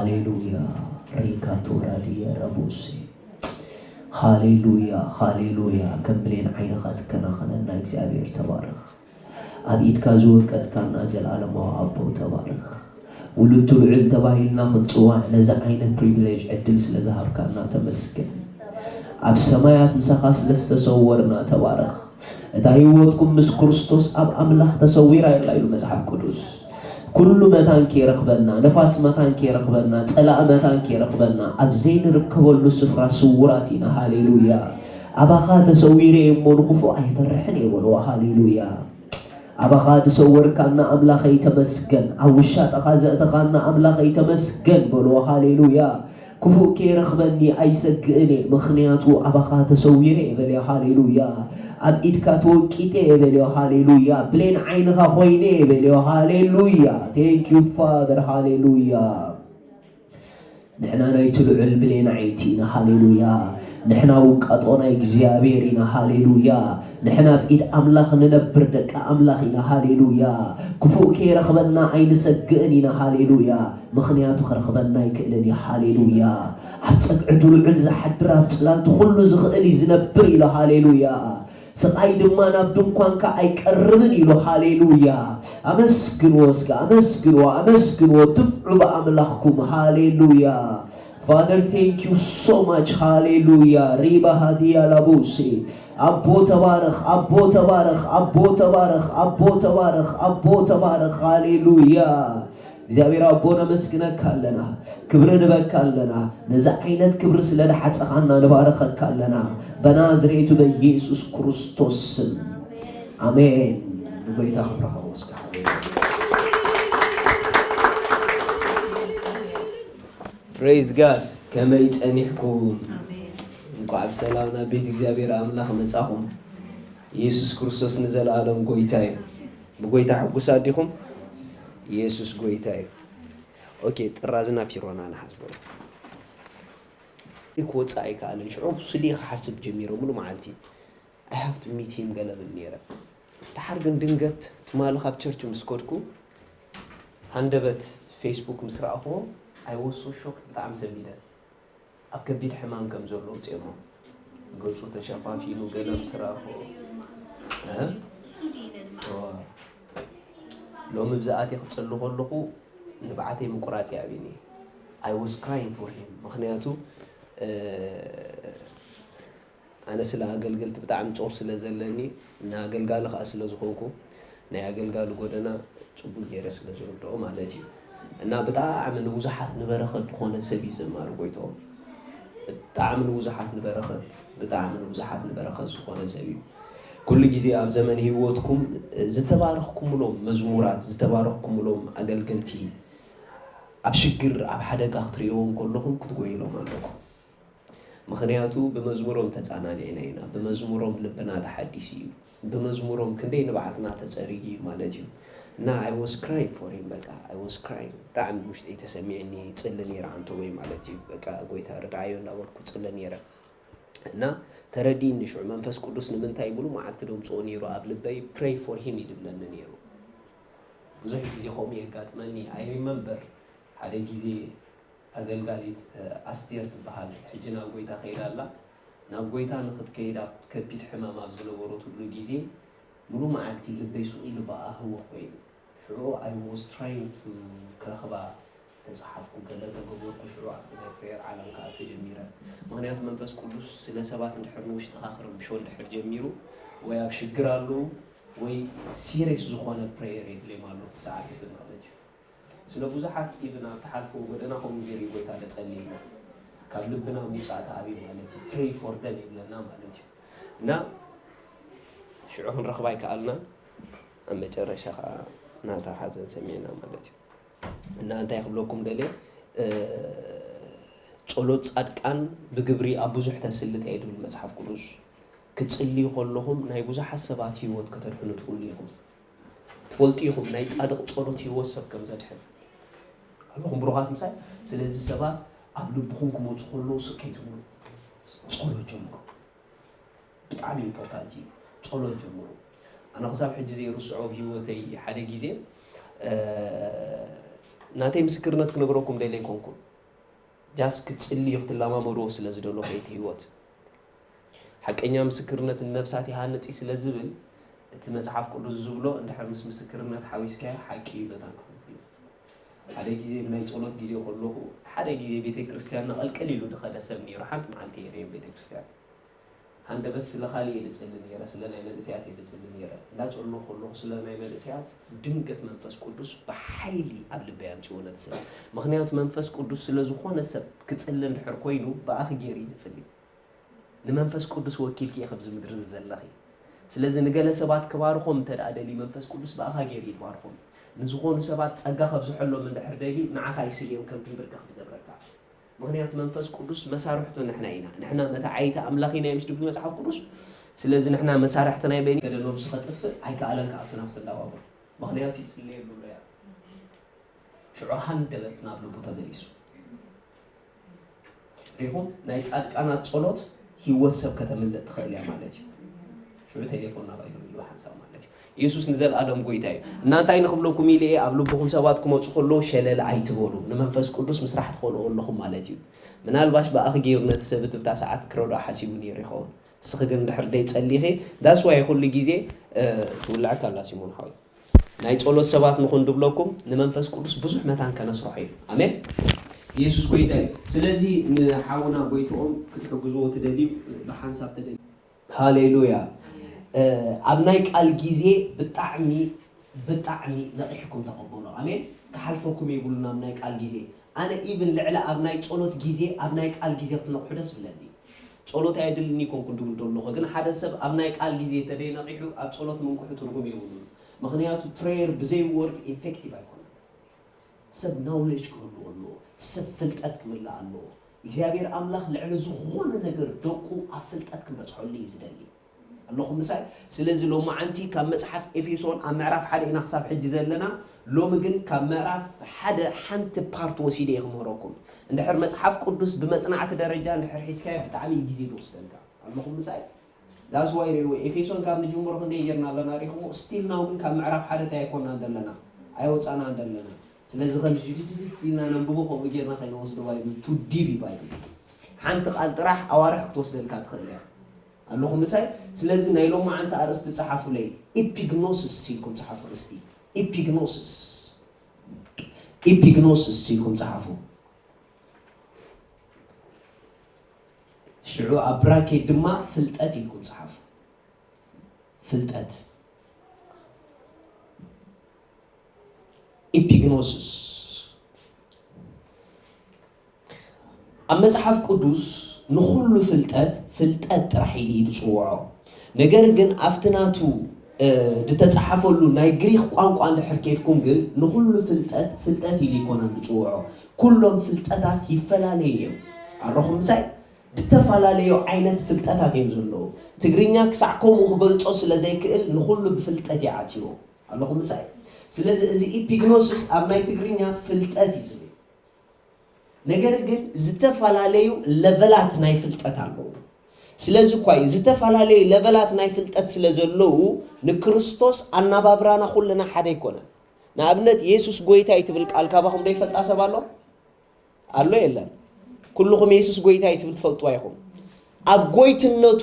ሃሌሉያ። ሪካቶራ ዲያ ረቦሴ። ሃሌሉያ፣ ሃሌሉያ። ከም ብሌን ዓይንኻ ትከናኸነና እግዚኣብሔር ተባረኽ። ኣብ ኢድካ ዝወቀጥካና ዘላለማዊ ኣቦ ተባረኽ። ውሉድ ልዑል ተባሂልና ክንጽዋዕ ነዚ ዓይነት ፕሪቪሌጅ ዕድል ስለ ዝሃብካና ተመስገን። ኣብ ሰማያት ምሳኻ ስለ ዝተሰወርና ተባረኽ። እታ ህይወትኩም ምስ ክርስቶስ ኣብ ኣምላኽ ተሰዊራ የላ ኢሉ መጽሓፍ ቅዱስ። ኩሉ መታን ከይረኽበና፣ ነፋስ መታን ከይረኽበና፣ ጸላእ መታን ከይረኽበና፣ ኣብ ዘይንርከበሉ ስፍራ ስውራት ኢና። ሃሌሉያ። ኣባኻ ተሰዊረ እየ እሞ ንኽፉእ ኣይፈርሕን እየ በልዎ። ሃሌሉያ። ኣባኻ ዝሰወርካና ኣምላኸይ ተመስገን። ኣብ ውሻጠኻ ዘእተኻና ኣምላኸይ ተመስገን በልዎ። ሃሌሉያ። ክፉእ ከይረኽበኒ ኣይሰግእን እየ፣ ምኽንያቱ ኣባኻ ተሰዊረ እየ በልዮ። ሃሌሉያ። ኣብ ኢድካ ተወቂጠ እየ በልዮ። ሃሌሉያ። ብሌን ዓይንኻ ኮይነ እየ በልዮ። ሃሌሉያ። Thank you Father። ሃሌሉያ። ንሕና ናይቲ ልዑል ብሌን ዓይንቲ ኢና። ሃሌሉያ። ንሕና ውቃጦ ናይ እግዚኣብሔር ኢና። ሃሌሉያ። ንሕና ኣብ ኢድ ኣምላኽ ንነብር ደቂ ኣምላኽ ኢና። ሃሌሉያ። ክፉእ ከይረኽበና ኣይንሰግእን ኢና። ሃሌሉያ። ምኽንያቱ ክረኽበና ኣይክእልን እዩ። ሃሌሉያ። ኣብ ጸግዒ ልዑል ዝሓድር፣ ኣብ ጽላልቲ ኩሉ ዝኽእል እዩ ዝነብር ኢሉ። ሃሌሉያ። ስቓይ ድማ ናብ ድንኳንካ ኣይቀርብን ኢሉ። ሃሌሉያ። ኣመስግንዎ እስከ፣ ኣመስግንዎ፣ ኣመስግንዎ። ትብዑ ብኣምላኽኩም። ሃሌሉያ። Father, thank you so much. ሃሌሉያ። ሪባ ሃዲያ ላቡሴ። ኣቦ ተባረኽ፣ ኣቦ ተባረኽ፣ ኣቦ ተባረኽ፣ ኣቦ ተባረኽ፣ ኣቦ ተባረኽ። ሃሌሉያ። እግዚኣብሔር ኣቦ ነመስግነካ ኣለና፣ ክብሪ ንበካ ኣለና። ነዚ ዓይነት ክብሪ ስለ ዝሓጸኻና ንባረኸካ ኣለና። በናዝሬቱ በኢየሱስ ክርስቶስ ስም ኣሜን። ንጎይታ ክብሪ ሃቦ እስከ። ሃሌሉያ። Praise God። ከመይ ጸኒሕኩም? ኣሜን። እንኳዕ ብሰላም ናብ ቤት እግዚኣብሔር ኣምላኽ መጻኹም። ኢየሱስ ክርስቶስ ንዘለኣለም ጎይታ እዩ። ብጎይታ ሕጉሳት ዲኹም? ኢየሱስ ጎይታ እዩ። ኦኬ፣ ጥራዝና ፒሮና ንሓስበሉ። ክወጽእ ኣይከኣለን። ሽዑ ስሊ ክሓስብ ጀሚረ ሙሉ መዓልቲ። I have to meet him ገለ ብል ነይረ። ደሓር ግን ድንገት ትማሊ ካብ ቸርች ምስ ከድኩ ሃንደበት ፌስቡክ ምስ ረኣኹዎ፣ I was so shocked፣ ብጣዕሚ ሰንቢደ። ኣብ ከቢድ ሕማም ከም ዘሎ ውፅኦሞ፣ ገፁ ተሸፋፊኑ ገለ ምስ ረኣኹዎ፣ እ? እዋ። ሎሚ ብዝኣት ክፅሊ ከለኹ ንብዓተይ ምቁራፅ ይኣብኒ። I was crying for him። ምኽንያቱ፣ እ፣ ኣነ ስለ ኣገልገልቲ ብጣዕሚ ጾር ስለ ዘለኒ፣ ንኣገልጋሊ ከኣ ስለ ዝኾንኩ፣ ናይ ኣገልጋሊ ጎደና ጽቡቅ ገይረ ስለ ዝርድኦ ማለት እዩ። እና ብጣዕሚ ንብዙሓት ንበረኸት ዝኾነ ሰብ እዩ ዘማሪ ጎይትኦም። ብጣዕሚ ንብዙሓት ንበረኸት፣ ብጣዕሚ ንብዙሓት ንበረኸት ዝኾነ ሰብ እዩ። ኩሉ ግዜ ኣብ ዘመን ህይወትኩም ዝተባረኽኩምሎም መዝሙራት፣ ዝተባረኽኩምሎም ኣገልገልቲ ኣብ ሽግር፣ ኣብ ሓደጋ ክትርእይዎም ከለኹም ክትጎይሎም ኣለኩም። ምኽንያቱ ብመዝሙሮም ተጻናኒዕና ኢና፣ ብመዝሙሮም ልብና ተሓዲሱ እዩ፣ ብመዝሙሮም ክንደይ ንብዓትና ተጸሪጉ እዩ ማለት እዩ። እና I was crying for him፣ በቃ I was crying። ብጣዕሚ ውሽጠይ ተሰሚዕኒ፣ ጽሊ ነይረ ኣንተ ወይ ማለት እዩ። በቃ ጎይታ ርድኣዮ እንዳበልኩ ጽሊ ነይረ። እና ተረዲእኒ ሽዑ መንፈስ ቅዱስ ንምንታይ ሙሉ መዓልቲ ደምጽኦ ነይሩ ኣብ ልበይ፣ pray for him ይድብለኒ ነይሩ። ብዙሕ ግዜ ከምኡ የጋጥመኒ። I remember ሓደ ግዜ ኣገልጋሊት፣ እ፣ ኣስቴር ትበሃል፣ ሕጂ ናብ ጎይታ ከይዳ ኣላ። ናብ ጎይታ ንኽትከይድ ኣብ ከቢድ ሕማም ኣብ ዝነበረትሉ ግዜ፣ ሙሉ መዓልቲ ልበይ ሱቕ ኢሉ ብኣ ህወኽ ኮይኑ። ሽዑ I was trying to ክረኽባ ተጻሓፍኩ፣ ገለ ተገበርኩ። ሽዑ ኣብቲ ናይ ፕሬየር ዓለም ክኣቱ ጀሚረ። ምኽንያቱ መንፈስ ቅዱስ ስለ ሰባት እንድሕር ንውሽጥኻ ክርብሾ እንድሕር ጀሚሩ፣ ወይ ኣብ ሽግር ኣለዉ፣ ወይ ሲሪየስ ዝኾነ ፕሬየር የድልዮም ኣሎ እቲ ሰዓት እቲ ማለት እዩ። ስለ ብዙሓት ኢቭን ኣብ ትሓልፍዎ ጎደና ከምኡ ገይሩ እዩ ጎይታ ዘጸልየና። ካብ ልብና ምውጻእ ተኣብዩ ማለት እዩ። Pray for them ይብለና ማለት እዩ። እና ሽዑ ክንረኽባ ኣይከኣልና። ኣብ መጨረሻ ኸዓ ናታ ሓዘን ሰሚዕና ማለት እዩ። እና እንታይ ክብለኩም ደልየ፣ እ፣ ጸሎት ጻድቃን ብግብሪ ኣብ ብዙሕ ተስልጥ እየ ድብል መጽሓፍ ቅዱስ። ክትጽልዩ ከለኹም ናይ ብዙሓት ሰባት ህይወት ከተድሕኑ ትኽእሉ ኢኹም። ትፈልጡ ኢኹም ናይ ጻድቕ ጸሎት ህይወት ሰብ ከም ዘድሕን። ኣለኹም ብሩኻት ምሳይ። ስለዚ ሰባት ኣብ ልብኹም ክመጹ ከለዉ ስቕ ከይትብሉ ጸሎት ጀምሩ። ብጣዕሚ ኢምፖርታንት እዩ። ጸሎት ጀምሩ። ኣነ ክሳብ ሕጂ ዘይርስዖ ኣብ ህይወተይ ሓደ ግዜ፣ እ፣ ናተይ ምስክርነት ክነግረኩም ደልየ ኣይኮንኩን። ጃስ ክትጽልዩ ክትለማመድዎ ስለ ዝደለኹ እቲ ህይወት። ሓቀኛ ምስክርነት ንነብሳት ይሃንጽ እዩ ስለ ዝብል፣ እቲ መጽሓፍ ቅዱስ ዝብሎ እንድሕር ምስ ምስክርነት ሓዊስካዮ ሓቂ እዩ መታን ክትብሉ እዩ። ሓደ ግዜ ናይ ጸሎት ግዜ ከለኹ፣ ሓደ ግዜ ቤተ ክርስቲያን ንቐልቅል ኢሉ ዝኸደ ሰብ ነይሩ። ሓንቲ መዓልቲ እየ ነይሩ ቤተ ክርስቲያን። ሃንደበት ስለ ካልእ እየ ዝጽሊ ነይረ፣ ስለ ናይ መንእሰያት እየ ዝጽሊ ነይረ። እንዳጸለኹ ከለኹ ስለ ናይ መንእሰያት ድንገት መንፈስ ቅዱስ ብሓይሊ ኣብ ልበይ ኣምጽዎ ነቲ ስለ። ምኽንያቱ መንፈስ ቅዱስ ስለ ዝኾነ ሰብ ክጽሊ እንድሕር ኮይኑ ብኣኺ ገይሩ እዩ ዝጽሊ። ንመንፈስ ቅዱስ ወኪልኪ ኢኺ ኣብዚ ምድሪ እዚ ዘለኺ። ስለዚ ንገለ ሰባት ክባርኾም እንተ ደኣ ደልዩ መንፈስ ቅዱስ ብኣኻ ገይሩ እዩ ዝባርኾም። ንዝኾኑ ሰባት ጸጋ ከብዝሐሎም እንድሕር ደልዩ ንዓኻ ይስልዮም ከም ትንብርከኽ ዝገብረካ። ምኽንያቱ መንፈስ ቅዱስ መሳርሕቱ ንሕና ኢና። ንሕና መታዓይቲ ኣምላኽ ኢና እዮም ዝብል መጽሓፍ ቅዱስ። ስለዚ ንሕና መሳርሕቲ ናይ በይን ከደኖም ስኸጥፍእ ኣይከኣለን ክኣቱ ናብቲ እንዳባቡር። ምኽንያቱ ይጽለየሉ ኣሎ እያ። ሽዑ ሃንደበት ናብ ልቡ ተመሊሱ። ሪኹም ናይ ጻድቃናት ጸሎት ህይወት ሰብ ከተምልጥ ትኽእል እያ ማለት እዩ። ሽዑ ቴሌፎን ናባይ ደዊሉ ሓንሳብ ማለት እዩ። ኢየሱስ ንዘለኣለም ጎይታ እዩ። እና እንታይ ንኽብለኩም ኢለ እየ፣ ኣብ ልብኹም ሰባት ክመጹ ከለዉ ሸለል ኣይትበሉ። ንመንፈስ ቅዱስ ምስራሕ ትኽእሉ ኣለኹም ማለት እዩ። ምናልባሽ ብኣኺ ገይሩ ነቲ ሰብ እቲ ብታ ሰዓት ክረድኦ ሓሲቡ ነይሩ ይኸውን። እስኺ ግን እንድሕር ደይ ጸሊኺ፣ that's why ኩሉ ግዜ፣ እ፣ ትውልዐካ ኣላ ሲሞን ሓወይ። ናይ ጸሎት ሰባት ንኹን ድብለኩም፣ ንመንፈስ ቅዱስ ብዙሕ መታን ከነስርሖ እዩ። ኣሜን። ኢየሱስ ጎይታ እዩ። ስለዚ ንሓውና ጎይትኦም ክትሕግዝዎ ትደልዩ፣ ብሓንሳብ ተደልዩ። ሃሌሉያ። እ፣ ኣብ ናይ ቃል ግዜ ብጣዕሚ፣ ብጣዕሚ ነቒሕኩም ተቐበሉ። ኣሜን። ክሓልፈኩም የብሉን ኣብ ናይ ቃል ግዜ። ኣነ ኢቭን ልዕሊ ኣብ ናይ ጸሎት ግዜ፣ ኣብ ናይ ቃል ግዜ ክትነቕሑ ደስ ብለኒ። ጸሎት ኣየድልኒ ይኮንኩ ድብል ዶ ኣለኹ፣ ግን ሓደ ሰብ ኣብ ናይ ቃል ግዜ ተደይነቒሑ ኣብ ጸሎት ምንቅሑ ትርጉም የብሉን። ምኽንያቱ ፕሬየር ብዘይ ወርድ ኢፌክቲቭ ኣይኮነን። ሰብ ናውሌጅ ክህልዎ ኣለዎ። ሰብ ፍልጠት ክምላእ ኣለዎ። እግዚኣብሔር ኣምላኽ ልዕሊ ዝኾነ ነገር ደቁ ኣብ ፍልጠት ክንበጽሖሉ እዩ ዝደሊ። ኣለኹም ምሳይ? ስለዚ ሎማዓንቲ ካብ መጽሓፍ ኤፌሶን ኣብ ምዕራፍ ሓደ ኢና ክሳብ ሕጂ ዘለና። ሎሚ ግን ካብ ምዕራፍ ሓደ ሓንቲ ፓርት ወሲደ እየ ክምህረኩም። እንድሕር መጽሓፍ ቅዱስ ብመጽናዕቲ ደረጃ እንድሕር ሒዝካዮ ብጣዕሚ እዩ ግዜ ዝወስደልካ። ኣለኹም ምሳይ? That's why ሪእዎ ኤፌሶን ካብ ንጅምሮ ክንደይ ጌርና ኣለና ሪእኹሞ። ስቲል ናው ግን ካብ ምዕራፍ ሓደ እንታይ ኣይኮናን ዘለና፣ ኣይወጻናን ዘለና። ስለዚ ከም ጅድድድ ኢልና ነንብቦ ከምኡ ጌርና ከይንወስዶ ባይብል ቱ ዲፕ እዩ ባይብል። ሓንቲ ቃል ጥራሕ ኣዋርሕ ክትወስደልካ ትኽእል እያ። ኣለኹም ምሳይ? ስለዚ ናይ ሎማዓንቲ ኣርእስቲ ጸሓፉለይ። ኢፒግኖሲስ ኢልኩም ጸሓፉ። እስቲ ኢፒግኖሲስ፣ ኢፒግኖሲስ ኢልኩም ጸሓፉ። ሽዑ ኣብ ብራኬት ድማ ፍልጠት ኢልኩም ጸሓፉ። ፍልጠት። ኢፒግኖሲስ። ኣብ መጽሓፍ ቅዱስ ንኹሉ ፍልጠት ፍልጠት ጥራሕ ኢሉ እዩ ዝጽውዖ። ነገር ግን ኣብቲ ናቱ፣ እ፣ ዝተጻሓፈሉ ናይ ግሪኽ ቋንቋ እንድሕር ኬድኩም ግን ንኹሉ ፍልጠት ፍልጠት ኢሉ ኣይኮነን ዝጽውዖ። ኩሎም ፍልጠታት ይፈላለዩ እዮም። ኣለኹም ምሳይ? ዝተፈላለዩ ዓይነት ፍልጠታት እዮም ዘለዉ። ትግርኛ ክሳዕ ከምኡ ክገልጾ ስለ ዘይክእል ንኹሉ ብፍልጠት ይዓጽዎ። ኣለኹም ምሳይ? ስለዚ እዚ ኢፒግኖሲስ ኣብ ናይ ትግርኛ ፍልጠት እዩ ዝብል። ነገር ግን ዝተፈላለዩ ለቨላት ናይ ፍልጠት ኣለዉ። ስለዚ እኳ እዩ ዝተፈላለዩ ለቨላት ናይ ፍልጠት ስለ ዘለዉ ንክርስቶስ ኣናባብራና ኩልና ሓደ ኣይኮነን። ንኣብነት የሱስ ጎይታ እዩ ትብል ቃል ካባኹም ዶ ይፈልጣ ሰብ ኣሎ? ኣሎ የለን? ኩልኹም የሱስ ጎይታ እዩ ትብል ትፈልጥዋ ኢኹም። ኣብ ጎይትነቱ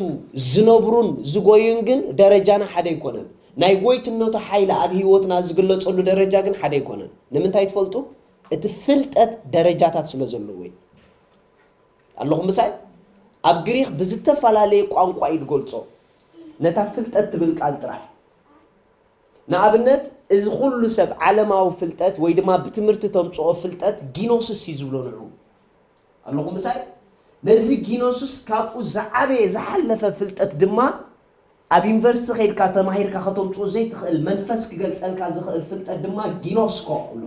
ዝነብሩን ዝጎዩን ግን ደረጃና ሓደ ኣይኮነን። ናይ ጎይትነቱ ሓይሊ ኣብ ህይወትና ዝግለጸሉ ደረጃ ግን ሓደ ኣይኮነን። ንምንታይ ትፈልጡ? እቲ ፍልጠት ደረጃታት ስለ ዘለዎ እዩ። ኣለኹም ምሳይ? ኣብ ግሪኽ ብዝተፈላለየ ቋንቋ እዩ ዝገልጾ ነታ ፍልጠት ትብል ቃል ጥራሕ። ንኣብነት፣ እዚ ኩሉ ሰብ ዓለማዊ ፍልጠት ወይ ድማ ብትምህርቲ ተምጽኦ ፍልጠት ጊኖስስ እዩ ዝብሎ ንዑ። ኣለኹም ምሳይ? ነዚ ጊኖስስ ካብኡ ዝዓበየ ዝሓለፈ ፍልጠት ድማ ኣብ ዩኒቨርሲቲ ከይድካ ተማሂርካ ከተምጽኦ ዘይትኽእል መንፈስ ክገልጸልካ ዝኽእል ፍልጠት ድማ ጊኖስኮ ኣሎ።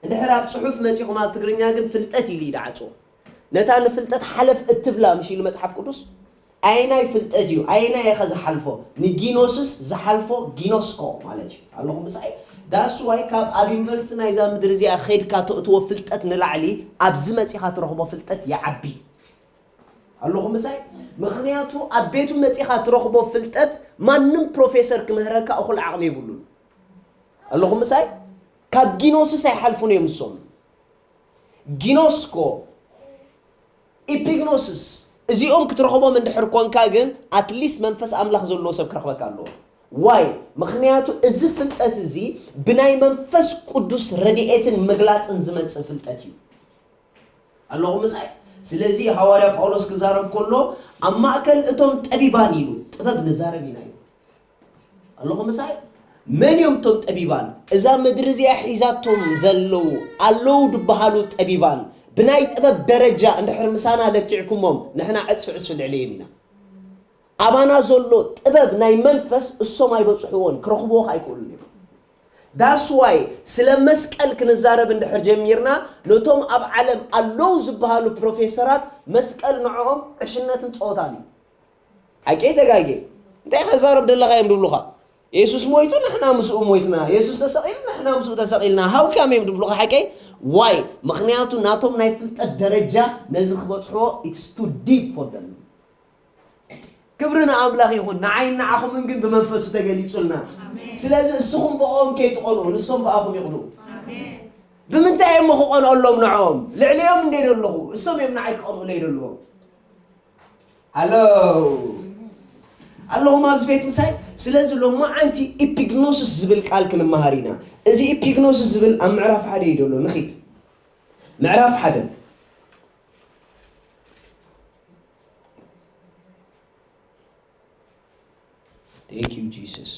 እንድሕር ኣብ ጽሑፍ መጺኹም ኣብ ትግርኛ ግን ፍልጠት ኢሉ እዩ ዝዓጽዎ። ነታ ንፍልጠት ሓለፍ እትብላ ምሽ ኢሉ መጽሓፍ ቅዱስ ኣየናይ ፍልጠት እዩ? ኣየናይ ኢኸ ዝሓልፎ? ንጊኖስስ ዝሓልፎ ጊኖስኮ ማለት እዩ። ኣለኹም ምሳይ? ዳስ ዋይ ካብ ኣብ ዩኒቨርሲቲ ናይዛ ምድሪ እዚኣ ኸይድካ ተእትዎ ፍልጠት ንላዕሊ ኣብዚ መጺኻ ትረኽቦ ፍልጠት ይዓቢ። ኣለኹም ምሳይ? ምኽንያቱ ኣብ ቤቱ መጺኻ ትረኽቦ ፍልጠት ማንም ፕሮፌሰር ክምህረካ እኹል ዓቕሚ የብሉን። ኣለኹም ምሳይ? ካብ ጊኖስስ ኣይሓልፉን እዮም እሶም። ጊኖስኮ፣ ኢፒግኖስስ፣ እዚኦም ክትረኽቦም እንድሕር ኮንካ ግን ኣትሊስት መንፈስ ኣምላኽ ዘለዎ ሰብ ክረኽበካ ኣለዎ። ዋይ? ምኽንያቱ እዚ ፍልጠት እዚ ብናይ መንፈስ ቅዱስ ረድኤትን ምግላፅን ዝመፅእ ፍልጠት እዩ። ኣለኹም ምሳይ? ስለዚ ሃዋርያ ጳውሎስ ክዛረብ ከሎ ኣብ ማእከል እቶም ጠቢባን ኢሉ፣ ጥበብ ንዛረብ ኢና ኢሉ። ኣለኹም ምሳይ? መን እዮም እቶም ጠቢባን? እዛ ምድሪ እዚኣ ሒዛቶም ዘለዉ ኣለዉ ዝበሃሉ ጠቢባን ብናይ ጥበብ ደረጃ እንድሕር ምሳና ለኪዕኩሞም ንሕና ዕፅፊ ዕፅፊ ልዕለዮም ኢና። ኣባና ዘሎ ጥበብ ናይ መንፈስ እሶም ኣይበፅሕዎን፣ ክረኽብዎ ከኣ ኣይክእሉን እዮም። ዳስ ዋይ ስለ መስቀል ክንዛረብ እንድሕር ጀሚርና ነቶም ኣብ ዓለም ኣለዉ ዝበሃሉ ፕሮፌሰራት መስቀል ንዕኦም ዕሽነትን ፀወታን እዩ። ሓቂ ተጋጌ እንታይ ከዛረብ ደለኻ እዮም ድብሉኻ። የሱስ ሞይቱ ንሕና ምስኡ ሞይትና፣ የሱስ ተሰቒሉ ንሕና ምስኡ ተሰቒልና። ሃውካም እዮም ድብሉኻ ሓቂ። ዋይ? ምኽንያቱ ናቶም ናይ ፍልጠት ደረጃ ነዚ ክበፅሕዎ it's too deep for them። ክብሪ ንኣምላኽ ይኹን። ንዓይን ንዓኹምን ግን ብመንፈሱ ተገሊጹልና። ስለዚ እስኹም ብኦም ከይትቐንኡ ንሶም ብኣኹም ይቕንኡ። ብምንታይ እዮም ክቐንኦሎም ንዕኦም? ልዕሊኦም እንደ ዘለኹ እሶም እዮም ንዓይ ክቐንኡለይ ዘለዎም። ኣሎ ኣለኹም ኣብዚ ቤት ምሳይ። ስለዚ ሎማዓንቲ ኢፒግኖሲስ ዝብል ቃል ክንመሃር ኢና። እዚ ኢፒግኖሲስ ዝብል ኣብ ምዕራፍ ሓደ እዩ ዘሎ። ንኺድ ምዕራፍ ሓደ። Thank you Jesus።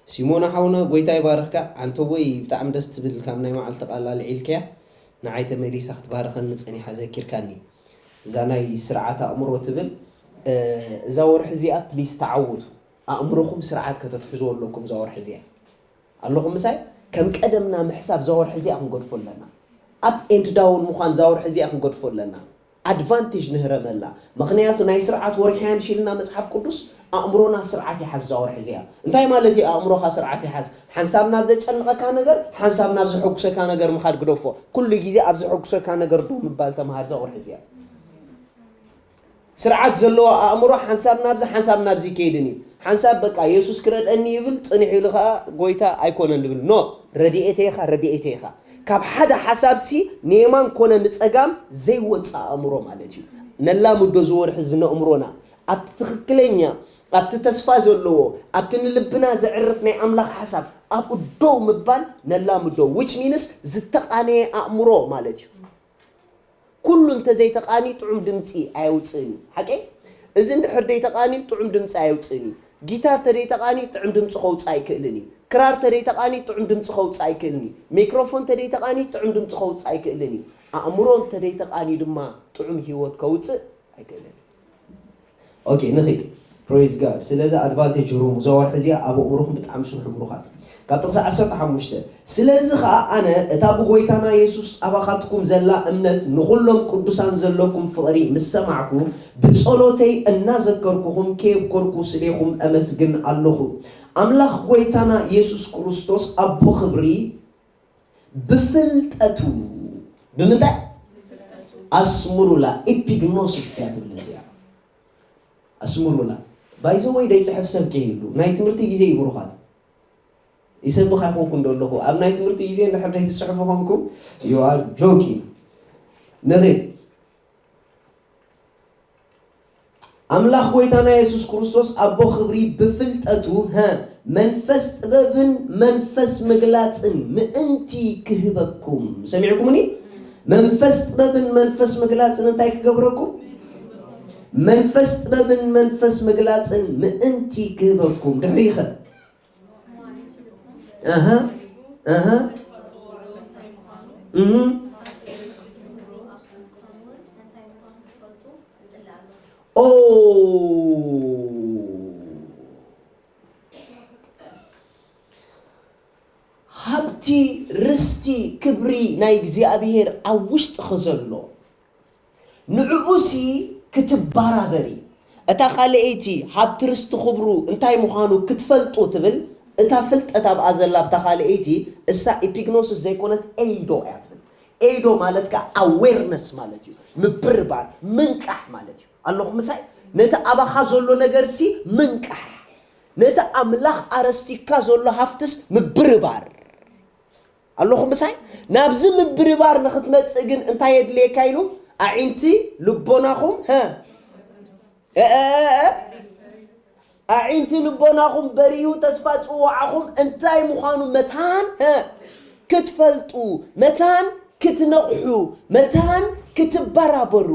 ሲሞና ሓውና ጎይታ ይባርኽካ። ኣንተቦይ ብጣዕሚ ደስ ትብል ካብ ናይ መዓልቲ ቃል ኣልዒልካያ ንዓይ ተመሊሳ ክትባርኸኒ ጸኒሓ ዘኪርካኒ። እዛ ናይ ስርዓት ኣእምሮ ትብል እዛ ወርሒ እዚኣ ፕሊስ ተዓወቱ። ኣእምሮኹም ስርዓት ከተትሕዝዎ ኣለኩም እዛ ወርሒ እዚኣ። ኣለኹም ምሳይ? ከም ቀደምና ምሕሳብ እዛ ወርሒ እዚኣ ክንገድፎ ኣለና። ኣፕ ኤንድ ዳውን ምዃን እዛ ወርሒ እዚኣ ክንገድፎ ኣለና። ኣድቫንቴጅ ንህረመላ። ምኽንያቱ ናይ ስርዓት ወርሒ ኣምሺልና መጽሓፍ ቅዱስ ኣእምሮና ስርዓት ይሓዝ እዛ ወርሒ እዚኣ። እንታይ ማለት እዩ ኣእምሮኻ ስርዓት ይሓዝ? ሓንሳብ ናብ ዘጨንቐካ ነገር፣ ሓንሳብ ናብ ዘሐጉሰካ ነገር ምኻድ ግደፎ። ኩሉ ግዜ ኣብ ዘሐጉሰካ ነገር ደው ምባል ተምሃር እዛ ወርሒ እዚኣ። ስርዓት ዘለዎ ኣእምሮ ሓንሳብ ናብዚ ሓንሳብ ናብዚ ከይድን እዩ። ሓንሳብ በቃ የሱስ ክረድአኒ ይብል፣ ጽንሕ ኢሉ ኸኣ ጎይታ ኣይኮነን ድብል። ኖ፣ ረድኤተይ ኢኻ፣ ረድኤተይ ኢኻ። ካብ ሓደ ሓሳብሲ ንየማን ኮነ ንጸጋም ዘይወጽእ ኣእምሮ ማለት እዩ። ነላምዶ ዝወርሒ ዝነእምሮና ኣብቲ ትኽክለኛ፣ ኣብቲ ተስፋ ዘለዎ፣ ኣብቲ ንልብና ዘዕርፍ ናይ ኣምላኽ ሓሳብ ኣብኡ ደው ምባል ነላምዶ፣ which means ዝተቓነየ ኣእምሮ ማለት እዩ። ኩሉ እንተዘይተቓንዩ ጥዑም ድምፂ ኣየውፅእን እዩ። ሓቀይ? እዚ እንድሕር ደይተቓንዩ ጥዑም ድምፂ ኣየውፅእን እዩ። ጊታር ተደይተቓንዩ ጥዑም ድምፂ ከውፅእ ኣይክእልን እዩ። ክራር ተደይተቓንዩ ጥዑም ድምፂ ከውፅእ ኣይክእልን እዩ። ሚክሮፎን ተደይተቓንዩ ጥዑም ድምፂ ከውፅእ ኣይክእልን እዩ። ኣእምሮ እንተደይተቓንዩ ድማ ጥዑም ህይወት ከውፅእ ኣይክእልን እዩ። ኦኬ ንኺድ። ፕሬዝ ጋድ። ስለዚ ኣድቫንቴጅ ሩም እዛ ወርሒ እዚኣ ኣብ ኣእምሮኹም ብጣዕሚ ስርሑ ብሩኻት። ካብ ጥቕሲ ዓሰርተ ሓሙሽተ ስለዚ ኸኣ ኣነ እታ ብጎይታና የሱስ ኣባኻትኩም ዘላ እምነት ንኹሎም ቅዱሳን ዘለኩም ፍቕሪ ምስ ሰማዕኩ ብጸሎተይ እናዘከርኩኹም ከየብኮርኩ ስሌኹም እመስግን ኣለኹ። ኣምላኽ ጎይታና የሱስ ክርስቶስ ኣቦ ኽብሪ ብፍልጠቱ ብምንታይ ኣስምሩላ ኢፒግኖሲስ እያ ትብል እዚኣ ኣስምሩላ ባይዘወይ ደይፅሕፍ ሰብ ከይህሉ ናይ ትምህርቲ ግዜ ይብሩኻት ይሰብኽ ኣይኮንኩ እንደለኹ ኣብ ናይ ትምህርቲ ግዜ እንድሕር ደይትፅሕፉ ኮንኩም you are joking ንኺድ ኣምላኽ ጎይታና የሱስ ክርስቶስ ኣቦ ክብሪ ብፍልጠቱ ሀ መንፈስ ጥበብን መንፈስ ምግላጽን ምእንቲ ክህበኩም ሰሚዕኩምኒ መንፈስ ጥበብን መንፈስ ምግላጽን እንታይ ክገብረኩም መንፈስ ጥበብን መንፈስ ምግላጽን ምእንቲ ክህበኩም ድሕሪ ይኸ ኣሃ ኣሃ እህ ኦ ሃብቲ ርስቲ ክብሪ ናይ እግዚኣብሔር ኣብ ውሽጥኺ ዘሎ ንዕኡሲ ክትበራበሪ እታ ካልኣይቲ ሃብቲ ርስቲ ክብሩ እንታይ ምዃኑ ክትፈልጡ ትብል እታ ፍልጠት ኣብኣ ዘላ ኣብታ ካልኣይቲ እሳ ኢፒግኖስስ ዘይኮነት ኤይዶ እያ ትብል ኤይዶ ማለት ከዓ ኣዌርነስ ማለት እዩ ምብርባር ምንቃሕ ማለት እዩ ኣለኹ ምሳይ ነቲ ኣባኻ ዘሎ ነገርሲ ምንቃሕ፣ ነቲ ኣምላኽ ኣረስቲካ ዘሎ ሃፍትስ ምብርባር። ኣለኹም ምሳይ? ናብዚ ምብርባር ንኽትመጽእ ግን እንታይ የድልየካ ኢሉ? ኣዒንቲ ልቦናኹም፣ ሀ፣ እ፣ እ፣ እ፣ እ፣ ኣዒንቲ ልቦናኹም በሪሁ፣ ተስፋ ጽዋዓኹም እንታይ ምዃኑ መታን፣ ሀ፣ ክትፈልጡ፣ መታን ክትነቕሑ፣ መታን ክትበራበሩ።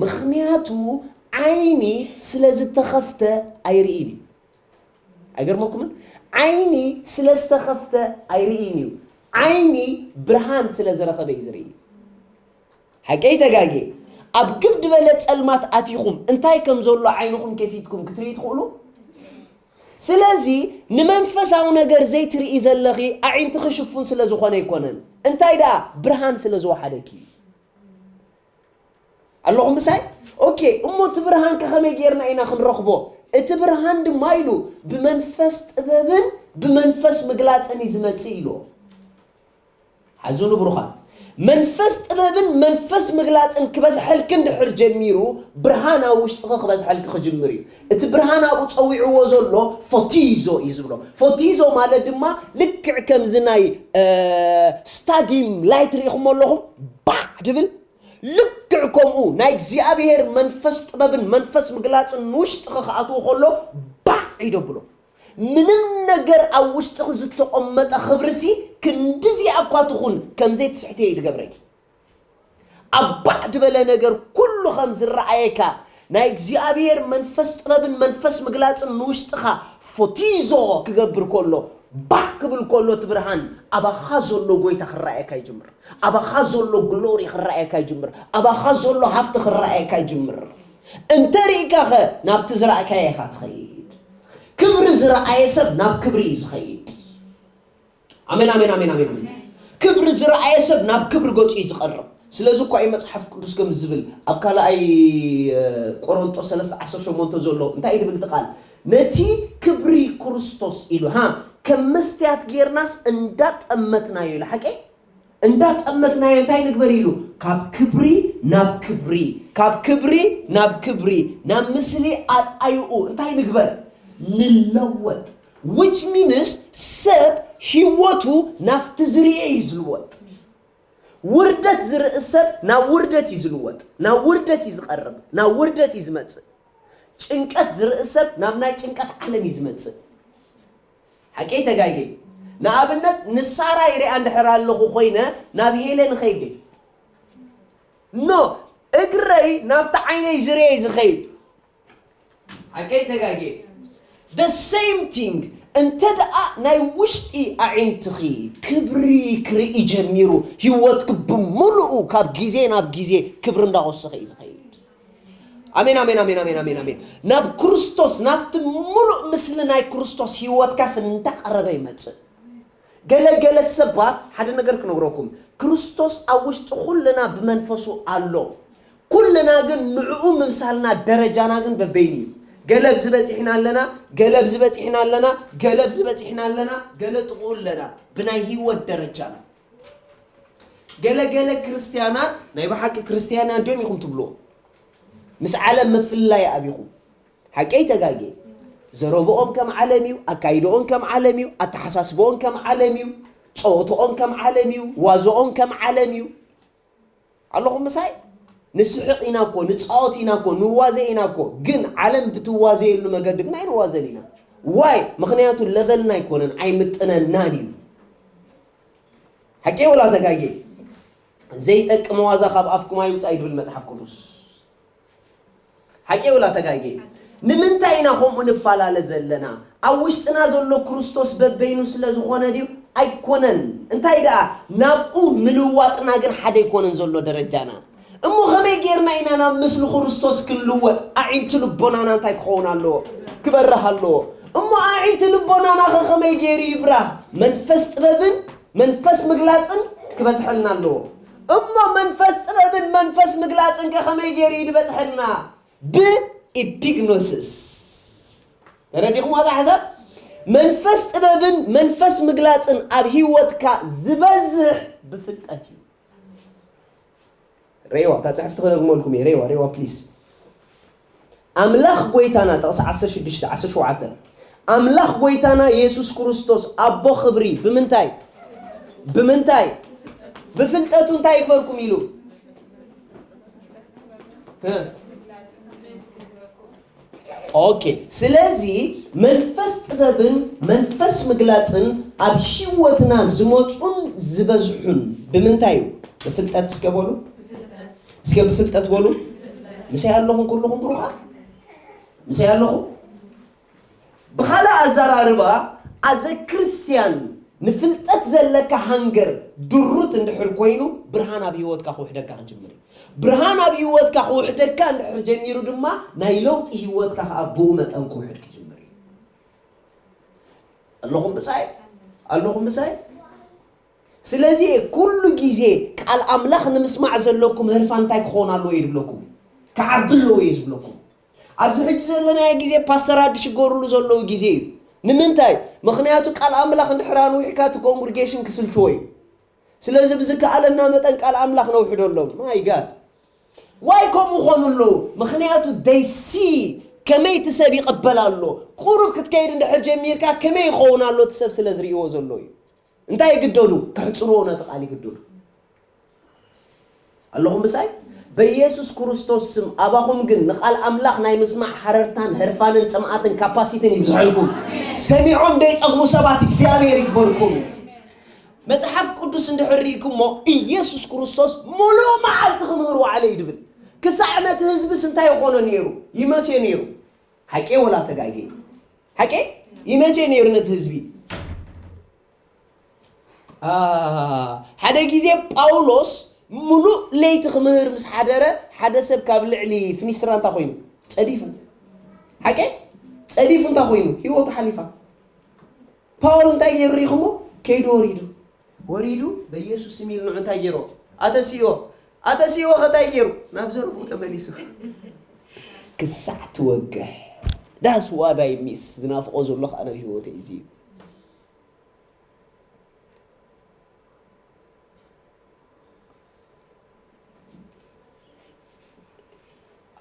ምኽንያቱ ዓይኒ ስለ ዝተኸፍተ ኣይርእይን እዩ። ኣይገርመኩምን? ዓይኒ ስለ ዝተኸፍተ ኣይርእይን እዩ። ዓይኒ ብርሃን ስለ ዝረኸበ እዩ ዝርኢ። ሓቀይ ተጋጌ? ኣብ ግብ ዝበለ ጸልማት ኣቲኹም እንታይ ከም ዘሎ ዓይንኹም ከፊትኩም ክትርኢ ትኽእሉ? ስለዚ ንመንፈሳዊ ነገር ዘይትርኢ ዘለኺ ኣዒንትኺ ሽፉን ስለ ዝኾነ ኣይኮነን። እንታይ ደኣ ብርሃን ስለ ዝወሓደኪ እዩ። ኣለኹም ምሳይ? ኦኬ፣ እሞ እቲ ብርሃን ከ ከመይ ጌርና ኢና ክንረኽቦ? እቲ ብርሃን ድማ ኢሉ ብመንፈስ ጥበብን ብመንፈስ ምግላጽን እዩ ዝመጽእ ኢሉ። ሓዙ ንብሩኻት፣ መንፈስ ጥበብን መንፈስ ምግላጽን ክበዝሐልኪ እንድሕር ጀሚሩ፣ ብርሃን ኣብ ውሽጥኺ ክበዝሐልኪ ክጅምር እዩ። እቲ ብርሃን ኣብኡ ጸዊዕዎ ዘሎ ፎቲዞ እዩ ዝብሎ። ፎቲዞ ማለት ድማ ልክዕ ከምዚ ናይ፣ እ፣ ስታዲም ላይት ርኢኹሞ ኣለኹም? ባዕ ድብል ልክዕ ከምኡ ናይ እግዚኣብሔር መንፈስ ጥበብን መንፈስ ምግላጽን ንውሽጥኺ ክኣትዎ ከሎ ባዕ ይደብሎ። ምንም ነገር ኣብ ውሽጥኺ ዝተቐመጠ ክብርሲ ክንድዚኣ እኳ ትኹን ከም ዘይትስሕትዮ እዩ ዝገብረኪ። ኣብ ባዕ ዝበለ ነገር ኩሉ ከም ዝረኣየካ ናይ እግዚኣብሔር መንፈስ ጥበብን መንፈስ ምግላጽን ንውሽጥኻ ፎቲዞ ክገብር ከሎ፣ ባዕ ክብል ከሎ እቲ ብርሃን ኣባኻ ዘሎ ጎይታ ክረኣየካ ይጅምር። ኣባኻ ዘሎ ግሎሪ ክረኣየካ ይጅምር። ኣባኻ ዘሎ ሃፍቲ ክረኣየካ ይጅምር። እንተ ርኢካኸ ናብቲ ዝረኣካዮ ኢኻ ትኸይድ። ክብሪ ዝረኣየ ሰብ ናብ ክብሪ እዩ ዝኸይድ። ኣሜን፣ ኣሜን፣ ኣሜን፣ ኣሜን፣ ኣሜን። ክብሪ ዝረኣየ ሰብ ናብ ክብሪ ገጹ እዩ ዝቐርብ። ስለዚ እኳ እዩ መጽሓፍ ቅዱስ ከም ዝብል ኣብ ካልኣይ፣ እ፣ ቆሮንጦስ ሰለስተ ዓሰርተ ሸሞንተ ዘሎ እንታይ እዩ ዝብል እቲ ቃል? ነቲ ክብሪ ክርስቶስ ኢሉ፣ ሃ፣ ከም መስትያት ጌርናስ እንዳጠመትናዮ ኢሉ። ሓቂ? እንዳጠመትናዮ እንታይ ንግበር ኢሉ? ካብ ክብሪ ናብ ክብሪ፣ ካብ ክብሪ ናብ ክብሪ፣ ናብ ምስሊ ኣርኣይኡ እንታይ ንግበር? ንለወጥ። Which means ሰብ ህይወቱ ናብቲ ዝርኤ እዩ ዝልወጥ። ውርደት ዝርኢ ሰብ ናብ ውርደት እዩ ዝልወጥ፣ ናብ ውርደት እዩ ዝቐርብ፣ ናብ ውርደት እዩ ዝመጽእ። ጭንቀት ዝርኢ ሰብ ናብ ናይ ጭንቀት ዓለም እዩ ዝመጽእ። ሓቀይ ተጋጌ? ንኣብነት ንሳራ ይሪኣ እንድሕር ኣለኹ ኮይነ ናብ ሄለን ኸይድ፣ ኖ፣ እግረይ ናብቲ ዓይነይ ዝርኤ እዩ ዝኸይድ። ሓቀይ ተጋጌ? The same thing። እንተ ደኣ ናይ ውሽጢ ኣዒንትኺ ክብሪ ክርኢ ጀሚሩ፣ ህይወትኪ ብምሉኡ ካብ ግዜ ናብ ግዜ ክብሪ እንዳወሰኸ እዩ ዝኸይድ። ኣሜን፣ ኣሜን፣ ኣሜን፣ ኣሜን፣ ኣሜን፣ ኣሜን። ናብ ክርስቶስ፣ ናብቲ ምሉእ ምስሊ ናይ ክርስቶስ ህይወትካስ እንዳቐረበ ይመጽእ። ገለ ገለ ሰባት፣ ሓደ ነገር ክነግረኩም፣ ክርስቶስ ኣብ ውሽጢ ኩልና ብመንፈሱ ኣሎ። ኩልና ግን ንዕኡ ምምሳልና ደረጃና ግን በበይኑ እዩ። ገለ ኣብዚ በጺሕና ኣለና፣ ገለ ኣብዚ በጺሕና ኣለና፣ ገለ ኣብዚ በጺሕና ኣለና፣ ገለ ጥቕኡ ኣለና፣ ብናይ ህይወት ደረጃና። ገለ ገለ ክርስትያናት ናይ ብሓቂ ክርስትያን ድዮም ኢኹም ትብልዎ። ምስ ዓለም ምፍልላይ ኣቢኹም። ሓቀይ ተጋጌ? ዘረብኦም ከም ዓለም እዩ፣ ኣካይድኦም ከም ዓለም እዩ፣ ኣተሓሳስብኦም ከም ዓለም እዩ፣ ጸወትኦም ከም ዓለም እዩ፣ ዋዝኦም ከም ዓለም እዩ። ኣለኹም ምሳይ? ንስሕቕ ኢና እኮ፣ ንጻወት ኢና እኮ፣ ንዋዘ ኢና እኮ፣ ግን ዓለም ብትዋዘየሉ መገዲ ግን ኣይንዋዘን ኢና። ዋይ? ምኽንያቱ ለቨልና ኣይኮነን፣ ኣይምጥነናን እዩ። ሓቂ ወላ ተጋጌ? ዘይጠቅም ዋዛ ካብ ኣፍኩም ኣይውጻእ ይብል መጽሓፍ ቅዱስ። ሓቂ ወላ ተጋጌ? ንምንታይ ኢና ከምኡ ንፈላለ ዘለና? ኣብ ውሽጥና ዘሎ ክርስቶስ በበይኑ ስለ ዝኾነ ድዩ? ኣይኮነን። እንታይ ደኣ? ናብኡ ምልዋጥና ግን ሓደ ኣይኮነን ዘሎ ደረጃና። እሞ ከመይ ጌርና ኢና ናብ ምስሊ ክርስቶስ ክንልወጥ? ኣዒንቲ ልቦናና እንታይ ክኸውን ኣለዎ? ክበርህ ኣለዎ። እሞ ኣዒንቲ ልቦናና ኸ ከመይ ገይሩ ይብራህ? መንፈስ ጥበብን መንፈስ ምግላጽን ክበዝሐልና ኣለዎ። እሞ መንፈስ ጥበብን መንፈስ ምግላጽን ከ ከመይ ገይሩ እዩ ዝበዝሐልና? ብኢፒግኖስስ። ተረዲኹም ዋዛ ሓሳብ? መንፈስ ጥበብን መንፈስ ምግላጽን ኣብ ህይወትካ ዝበዝሕ ብፍልጠት እዩ። ሬዋ፣ እታ ጽሕፍቲ ክደግመልኩም እየ። ሬዋ፣ ሬዋ፣ ፕሊዝ። ኣምላኽ ጎይታና፣ ጥቕሲ ዓሰርተ ሽዱሽተ፣ ዓሰርተ ሸውዓተ፣ ኣምላኽ ጎይታና የሱስ ክርስቶስ ኣቦ ክብሪ ብምንታይ? ብምንታይ? ብፍልጠቱ እንታይ ይግበርኩም ኢሉ? እ? ኦኬ፣ ስለዚ መንፈስ ጥበብን መንፈስ ምግላጽን ኣብ ህይወትና ዝመጹን ዝበዝሑን ብምንታይ እዩ? ብፍልጠት እስከ በሉ። እስከ ብፍልጠት በሉ። ምሳይ ኣለኹም ኩልኹም ብሩኻት? ምሳይ ኣለኹም? ብኻልእ ኣዘራርባ፣ ኣዘ ክርስቲያን ንፍልጠት ዘለካ ሃንገር ድሩት እንድሕር ኮይኑ፣ ብርሃን ኣብ ህይወትካ ክውሕደካ ክጅምር እዩ። ብርሃን ኣብ ህይወትካ ክውሕደካ እንድሕር ጀሚሩ ድማ፣ ናይ ለውጢ ህይወትካ ከዓ ብኡ መጠን ክውሕድ ክጅምር እዩ። ኣለኹም ምሳይ? ኣለኹም ምሳይ? ስለዚ ኩሉ ግዜ ቃል ኣምላኽ ንምስማዕ ዘለኩም ህርፋን እንታይ ክኸውን ኣለዎ እየ ዝብለኩም? ክዓቢ ኣለዎ እየ ዝብለኩም። ኣብዚ ሕጂ ዘለናዮ ግዜ ፓስተራት ዝሽገሩሉ ዘለዉ ግዜ እዩ። ንምንታይ? ምኽንያቱ ቃል ኣምላኽ እንድሕር ኣንዊሕካ እቲ ኮንግሪጌሽን ክስልችዎ እዩ። ስለዚ ብዝከኣለና መጠን ቃል ኣምላኽ ነውሕደሎም። ማይ ጋድ። ዋይ ከምኡ ኾኑ ኣለዉ? ምኽንያቱ they see ከመይ እቲ ሰብ ይቕበል ኣሎ። ቁሩብ ክትከይድ እንድሕር ጀሚርካ ከመይ ይኸውን ኣሎ እቲ ሰብ ስለ ዝርእይዎ ዘሎ እዩ። እንታይ ይግደዱ? ከሕጽርዎ ነቲ ቃል ይግደዱ። ኣለኹም ምሳይ? በኢየሱስ ክርስቶስ ስም ኣባኹም ግን ንቓል ኣምላኽ ናይ ምስማዕ ሃረርታን ህርፋንን ጽምኣትን ካፓሲቲን ይብዝሐልኩም። ሰሚዖም ደይጸግቡ ሰባት እግዚኣብሔር ይግበርኩም። መጽሓፍ ቅዱስ እንድሕር ርኢኩሞ ኢየሱስ ክርስቶስ ሙሉእ መዓልቲ ክምህር ወዓለ እዩ ድብል። ክሳዕ ነቲ ህዝብስ እንታይ ይኾኖ ነይሩ? ይመስዮ ነይሩ። ሓቄ ወላ ተጋጌ? ሓቄ ይመስዮ ነይሩ ነቲ ህዝቢ። አ፣ ሓደ ግዜ ጳውሎስ ሙሉእ ለይቲ ክምህር ምስ ሓደረ፣ ሓደ ሰብ ካብ ልዕሊ ፍኒስትራ እንታይ ኮይኑ? ጸዲፉ። ሓቄ ጸዲፉ እንታይ ኮይኑ? ህይወቱ ሓሊፋ። ፓውል እንታይ ገይሩ ሪኢኹሞ? ከይዱ ወሪዱ። ወሪዱ በኢየሱስ ስም ኢሉ ንዑ እንታይ ገይሮ? ኣተሲኦ። ኣተሲኦ ኸ እንታይ ገይሩ? ናብ ዘረፉ ተመሊሱ። ክሳዕ ትወግሕ። That's what I miss። ዝናፍቆ ዘሎ ከዓ ናብ ህይወተይ እዚ እዩ።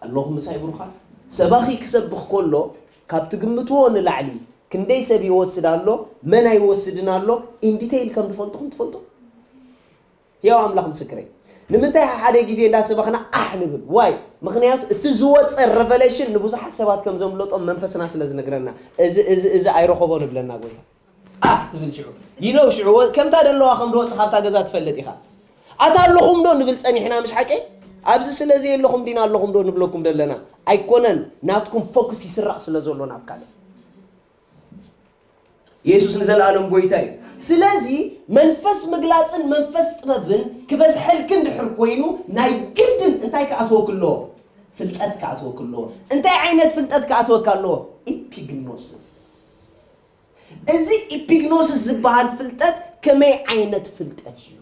ኣለኹም ምሳይ ብሩኻት? ሰባኺ ክሰብኽ ከሎ ካብ ትግምትዎ ንላዕሊ ክንደይ ሰብ ይወስድ ኣሎ፣ መን ኣይወስድን ኣሎ፣ in detail ከም ዝፈልጥኹም ትፈልጡ? ሕያው ኣምላኽ ምስክረይ። ንምንታይ ሓደ ግዜ እንዳሰበኽና ኣሕ ንብል? ዋይ? ምኽንያቱ እቲ ዝወፀ revelation ንብዙሓት ሰባት ከም ዘምለጦም መንፈስና ስለ ዝነግረና፣ እዚ፣ እዚ፣ እዚ ኣይረኸቦን እብለና ጎይታ። ኣሕ ትብል ሽዑ። You know ሽዑ፣ ወ-፣ ከምታ ደለዋ ከም ዝወፅእ ካብታ ገዛ ትፈልጥ ኢኻ። ኣታ ኣለኹም ዶ ንብል ፀኒሕና፣ ምሽ ሓቂ? ኣብዚ ስለ ዘየለኹም ዲና ኣለኹም ዶ ንብለኩም ደለና? ኣይኮነን፣ ናትኩም ፎክስ ይስራቕ ስለ ዘሎ ናብ ካልእ። የሱስ ንዘለኣለም ጎይታ እዩ። ስለዚ መንፈስ ምግላጽን መንፈስ ጥበብን ክበዝሐልክን ድሕር ኮይኑ፣ ናይ ግድን እንታይ ክኣትወክ ኣለዎ? ፍልጠት ክኣትወክ ኣለዎ። እንታይ ዓይነት ፍልጠት ክኣትወክ ኣለዎ? ኢፒግኖስስ። እዚ ኢፒግኖስስ ዝበሃል ፍልጠት ከመይ ዓይነት ፍልጠት እዩ?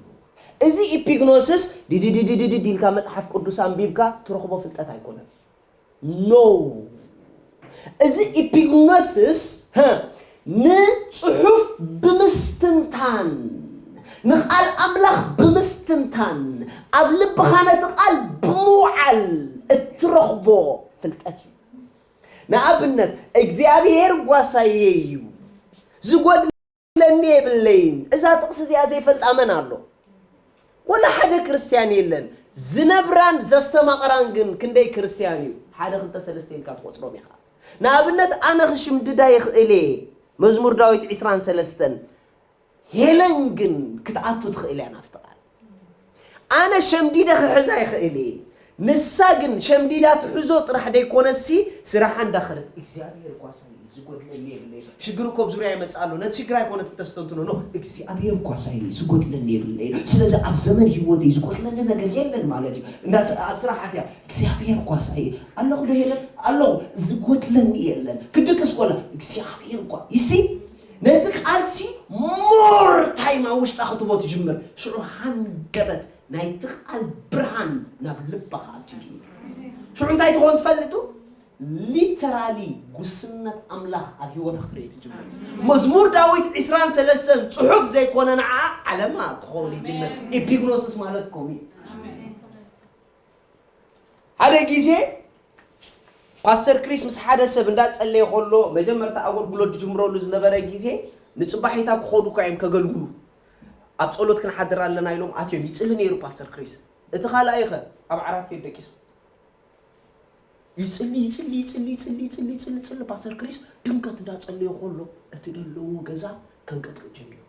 እዚ ኢፒግኖስስ ድድድድድድ ኢልካ መጽሓፍ ቅዱስ ኣንቢብካ ትረኽቦ ፍልጠት ኣይኮነን። ኖ። እዚ ኢፒግኖስስ፣ ሀ፣ ንጽሑፍ ብምስትንታን፣ ንቓል ኣምላኽ ብምስትንታን፣ ኣብ ልብኻ ነቲ ቃል ብምውዓል እትረኽቦ ፍልጠት እዩ። ንኣብነት፣ እግዚኣብሔር ጓሳየ እዩ፣ ዝጎድለኒ የብለይን። እዛ ጥቕሲ እዚኣ ዘይፈልጣ መን ኣሎ? ወላ ሓደ ክርስትያን የለን። ዝነብራን ዘስተማቕራን ግን ክንደይ ክርስትያን እዩ? ሓደ ክልተ ሰለስተ ኢልካ ትቖጽሮም ኢኻ። ንኣብነት፣ ኣነ ክሽምድዳ ይኽእል እየ፣ መዝሙር ዳዊት ዕስራን ሰለስተን። ሄለን ግን ክትኣቱ ትኽእል እያ ናብቲ ቃል። ኣነ ሸምዲደ ክሕዛ ይኽእል እየ። ንሳ ግን ሸምዲዳ ትሕዞ ጥራሕ ደይኮነሲ፣ ስራሓ እንዳኸደት፣ እግዚኣብሔር ጓሳይ እዩ፣ ዝጎድለኒ የብለይ። ሽግር እኮ ኣብ ዙርያ ይመጽእ ኣሎ። ነቲ ሽግር ኣይኮነት እተስተንትኖ፣ ኖ፣ እግዚኣብሔር ጓሳይ እዩ፣ ዝጎድለኒ የብለይ። ስለዚ ኣብ ዘመን ህይወተይ ዝጎድለኒ ነገር የለን ማለት እዩ። እንዳ ስ-፣ ኣብ ስራሕ ኣትያ፣ እግዚኣብሔር ጓሳይ እዩ። ኣለኹ ዶ ሄለን? ኣለኹ። ዝጎድለኒ የለን። ክድቅስ ኮላ፣ እግዚኣብሔር ጓ-፣ you see? ነቲ ቃልሲ ሞር ታይም ኣብ ውሽጣ ክትቦ ትጅምር። ሽዑ ሃንደበት ናይቲ ቃል ብርሃን ናብ ልባ ክኣቱ ይጅምር። ሽዑ እንታይ ትኾን ትፈልጡ? ሊተራሊ ጉስነት ኣምላኽ ኣብ ህይወትካ ክትርኢ ትጅምር። መዝሙር ዳዊት ዕስራን ሰለስተን ጽሑፍ ዘይኮነ ንዓ ዓለማ ክኸውን ይጅምር። ኢፒግኖስስ ማለት ከምኡ እዩ። ሓደ ግዜ ፓስተር ክሪስ ምስ ሓደ ሰብ እንዳጸለየ ከሎ፣ መጀመርታ ኣገልግሎት ዝጅምረሉ ዝነበረ ግዜ፣ ንጽባሒታ ክኸዱ እኳ እዮም ከገልግሉ። ኣብ ጸሎት ክንሓድር ኣለና ኢሎም ኣትዮም። ይጽሊ ነይሩ ፓስተር ክሪስ። እቲ ካልኣይ ኸ ኣብ ዓራት ከይዱ ደቂሱ። ይጽሊ፣ ይጽሊ፣ ይጽሊ፣ ይጽሊ፣ ይጽሊ፣ ይጽሊ፣ ይጽሊ። ፓስተር ክሪስ ድንገት እንዳጸለየ ከሎ፣ እቲ ዘለዎ ገዛ ከንቀጥቅጥ ጀሚሩ።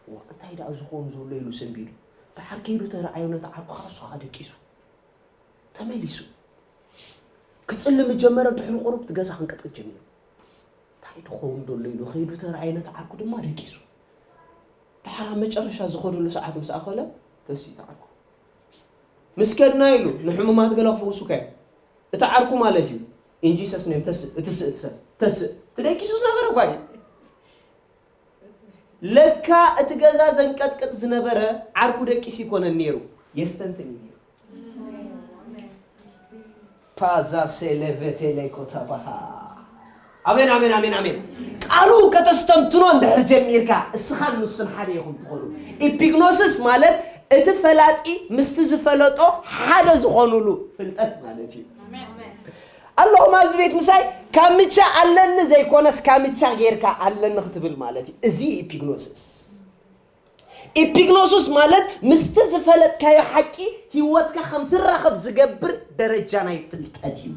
"ዋ፣ እንታይ ደኣ ዝኾኑ ዘሎ?" ኢሉ ሰንቢዱ። ደሓር ከይዱ ተረኣዮ፣ ነቲ ዓርኩ ኸኣ እሱ ኸኣ ደቂሱ። ተመሊሱ። ክጽሊ ምስ ጀመረ፣ ድሕሪ ቁሩብ እቲ ገዛ ክንቀጥቅጥ ጀሚሩ። "እንታይ ድኸውን ዘሎ?" ኢሉ ከይዱ ተረኣየ፣ ነቲ ዓርኩ ድማ ደቂሱ። ደሓር ኣብ መጨረሻ ዝኸደሉ ሰዓት ምስ ኣኸለ፣ ተስእ እቲ ዓርኩ። "ምስ ከድና" ኢሉ፣ "ንሕሙማት ገለ ክፍውሱካ እዮም። እቲ ዓርኩ ማለት እዩ። In Jesus name፣ ተስእ፣ እቲ ስእ፣ እቲ ሰብ፣ ተስእ። እቲ ደቂሱ ዝነበረ እኳ እዩ። ለካ እቲ ገዛ ዘንቀጥቅጥ ዝነበረ ዓርኩ ደቂሱ ይኮነን ነይሩ፣ የስተንትን እዩ ነይሩ። ፓዛ ሴሌቬቴ ሌኮታባሃ። ኣሜን፣ ኣሜን፣ ኣሜን፣ ኣሜን። ቃሉ ከተስተንትኖ እንድሕር ጀሚርካ፣ እስኻን ንሱን ሓደ ኢኹም ትኾኑ። ኢፒግኖሲስ ማለት እቲ ፈላጢ ምስቲ ዝፈለጦ ሓደ ዝኾኑሉ ፍልጠት ማለት እዩ። ኣለኹም ኣብዚ ቤት ምሳይ? ካምቻ ኣለኒ ዘይኮነስ፣ ካምቻ ጌርካ ኣለኒ ክትብል ማለት እዩ። እዚ ኢፒግኖሲስ። ኢፒግኖሲስ ማለት ምስቲ ዝፈለጥካዮ ሓቂ ህይወትካ ከም ትራኸብ ዝገብር ደረጃ ናይ ፍልጠት እዩ።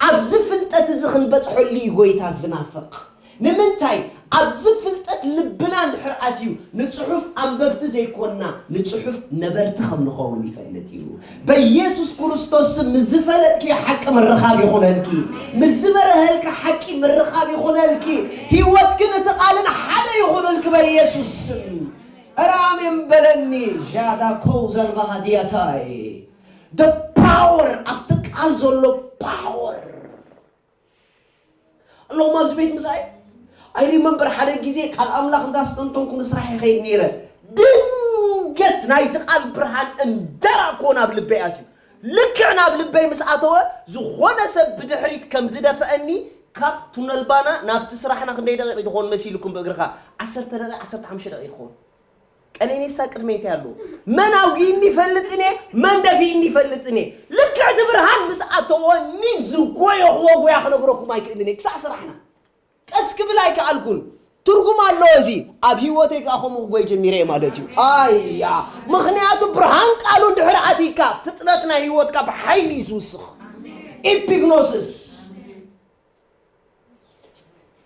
ኣብዚ ፍልጠት እዚ ክንበጽሐሉ እዩ ጎይታ ዝናፍቕ። ንምንታይ? ኣብዚ ፍልጠት ልብና እንድሕር ኣትዩ፣ ንጽሑፍ ኣንበብቲ ዘይኮንና፣ ንጽሑፍ ነበርቲ ከም ንኸውን ይፈልጥ እዩ። በኢየሱስ ክርስቶስ ስም ምስ ዝፈለጥክዮ ሓቂ ምርኻብ ይኹነልኪ። ምስ ዝበርሀልካ ሓቂ ምርኻብ ይኹነልኪ። ህይወትክን እቲ ቃልን ሓደ ይኹነልኪ በኢየሱስ ስም። ኧረ ኣሜን በለኒ። ዣዳ ኮውዘን ባህዲያታይ። The power፣ ኣብቲ ቃል ዘሎ ፓወር። ኣለኹም ኣብዚ ቤት ምሳይ? I remember ሓደ ግዜ ቃል ኣምላኽ እንዳስተንተንኩ ንስራሕ ይኸይድ ነይረ። ድንገት ናይቲ ቃል ብርሃን እንደራኮ ናብ ልበይ ኣትዩ። ልክዕ ናብ ልበይ ምስ ኣተወ፣ ዝኾነ ሰብ ብድሕሪት ከም ዝደፍአኒ፣ ካብ ቱነልባና ናብቲ ስራሕና ክንደይ ደቂቕ ይኸውን መሲልኩም ብእግርኻ? ዓሰርተ ደቂቕ፣ ዓሰርተ ሓሙሽተ ደቂቕ ይኸውን። ቀነኒሳ ቅድመይ እንታይ ኣለዎ? መን ኣውጊእኒ ይፈልጥን እየ፣ መን ደፊእኒ ይፈልጥን እየ። ልክዕ እቲ ብርሃን ምስ ኣተወኒ ዝጎየኽዎ ጉያ ክነግረኩም ኣይክእልን እየ። ክሳዕ ስራሕና። ቀስ ክብል ኣይከኣልኩን። ትርጉም ኣለዎ እዚ። ኣብ ህይወተይ ከኣ ከምኡ ክጎይ ጀሚረ እየ ማለት እዩ። ኣያ፣ ምኽንያቱ ብርሃን ቃሉ እንድሕር ኣቲካ፣ ፍጥነት ናይ ህይወትካ ብሓይሊ እዩ ዝውስኽ። ኢፒግኖሲስ።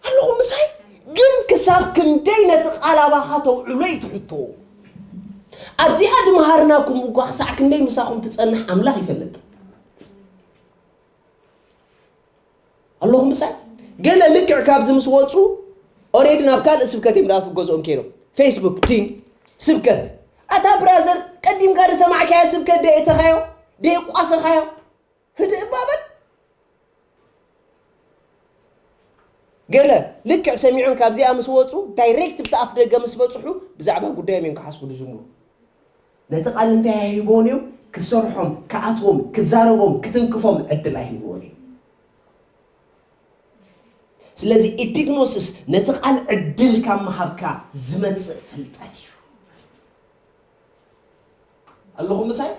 ኣለኹም ምሳይ? ግን ክሳብ ክንደይ ነቲ ቃል ኣባኻ ተውዕሎ እዩ እቲ ሕቶ። ኣብዚኣ ድምሃርናኩም እኳ ክሳዕ ክንደይ ምሳኹም ትጸንሕ ኣምላኽ ይፈልጥ። ኣለኹም ምሳይ? ገለ ልክዕ ካብዚ ምስ ወጹ፣ ኦሬዲ ናብ ካልእ ስብከት እዮም ደኣ ገዝኦም ከይዶም። ፌስቡክ፣ ቲም፣ ስብከት። ኣታ ብራዘር፣ ቀዲምካ ዝሰማዕካዮ ስብከት ደየእተኻዮ? ደየቋሰኻዮ? ህድእ እባ በል። ገለ ልክዕ ሰሚዖም ካብዚኣ ምስ ወጹ፣ ዳይሬክት ብቲ ኣፍ ደገ ምስ በጽሑ፣ ብዛዕባ ጉዳዮም እዮም ክሓስቡ ዝጅምሩ። ነቲ ቃል እንታይ ኣይህብዎን እዮም? ክሰርሖም፣ ክኣትዎም፣ ክዛረቦም፣ ክትንክፎም ዕድል ኣይህብዎን እዮም። ስለዚ ኢፒግኖሲስ ነቲ ቃል ዕድል ካብ ምሃብካ ዝመጽእ ፍልጠት እዩ። ኣለኹም ምሳይ?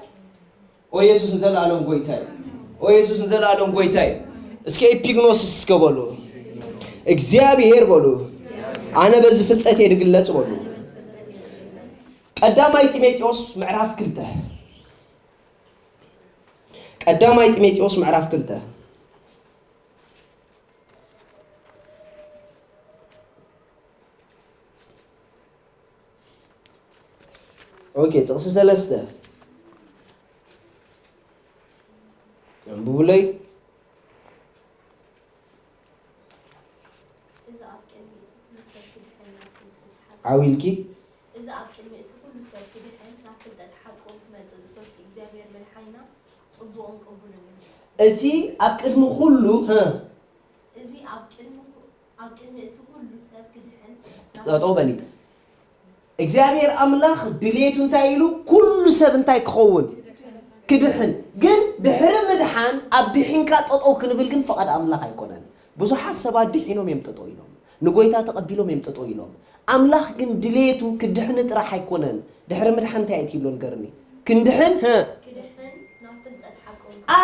ኦ የሱስ ንዘለኣለም ጎይታ እዩ። ኦ የሱስ ንዘለኣለም ጎይታ እዩ። እስከ ኢፒግኖሲስ እስከ በሉ። እግዚኣብሔር በሉ። ኣነ በዚ ፍልጠት እየ ድግለጽ በሉ። ቀዳማይ ጢሞቴዎስ ምዕራፍ ክልተ። ቀዳማይ ጢሞቴዎስ ምዕራፍ ክልተ። ኦኬ፣ ጥቕሲ ሰለስተ። ኣንብቡለይ። እዚ ኣብ ቅድሚ እቲ ኩሉ ሰብ ክድሕን ናብ ፍልጠት ሓቂ ዓው ኢልኪ። እዚ ኣብ ቅድሚ እቲ ኩሉ ሰብ ክድሕን ናብ ፍልጠት ሓቂ እውን ክመጽእ ዝፈቱ እግዚኣብሔር መድሓኒና ጽቡቕን ቅቡልን እዩ። እቲ ኣብ ቅድሚ ኩሉ፣ ህ። እዚ ኣብ ቅድሚ ኩ-፣ ኣብ ቅድሚ እቲ ኩሉ ሰብ ክድሕን ናብ ጠጠው በሊ። እግዚኣብሔር ኣምላኽ ድሌቱ እንታይ ኢሉ? ኩሉ ሰብ እንታይ ክኸውን? ክድሕን። ግን ድሕሪ ምድሓን ኣብ ድሒንካ ጠጠው ክንብል ግን ፍቓድ ኣምላኽ ኣይኮነን። ብዙሓት ሰባት ድሒኖም እዮም ጠጠው ኢሎም። ንጎይታ ተቐቢሎም እዮም ጠጠው ኢሎም። ኣምላኽ ግን ድሌቱ ክድሕን ጥራሕ ኣይኮነን። ድሕሪ ምድሓን እንታይ እዩ ትብሎ ንገርኒ? ክንድሕን፣ ህ። ክድሕን ናብ ፍልጠት ሓቂ እውን ኣ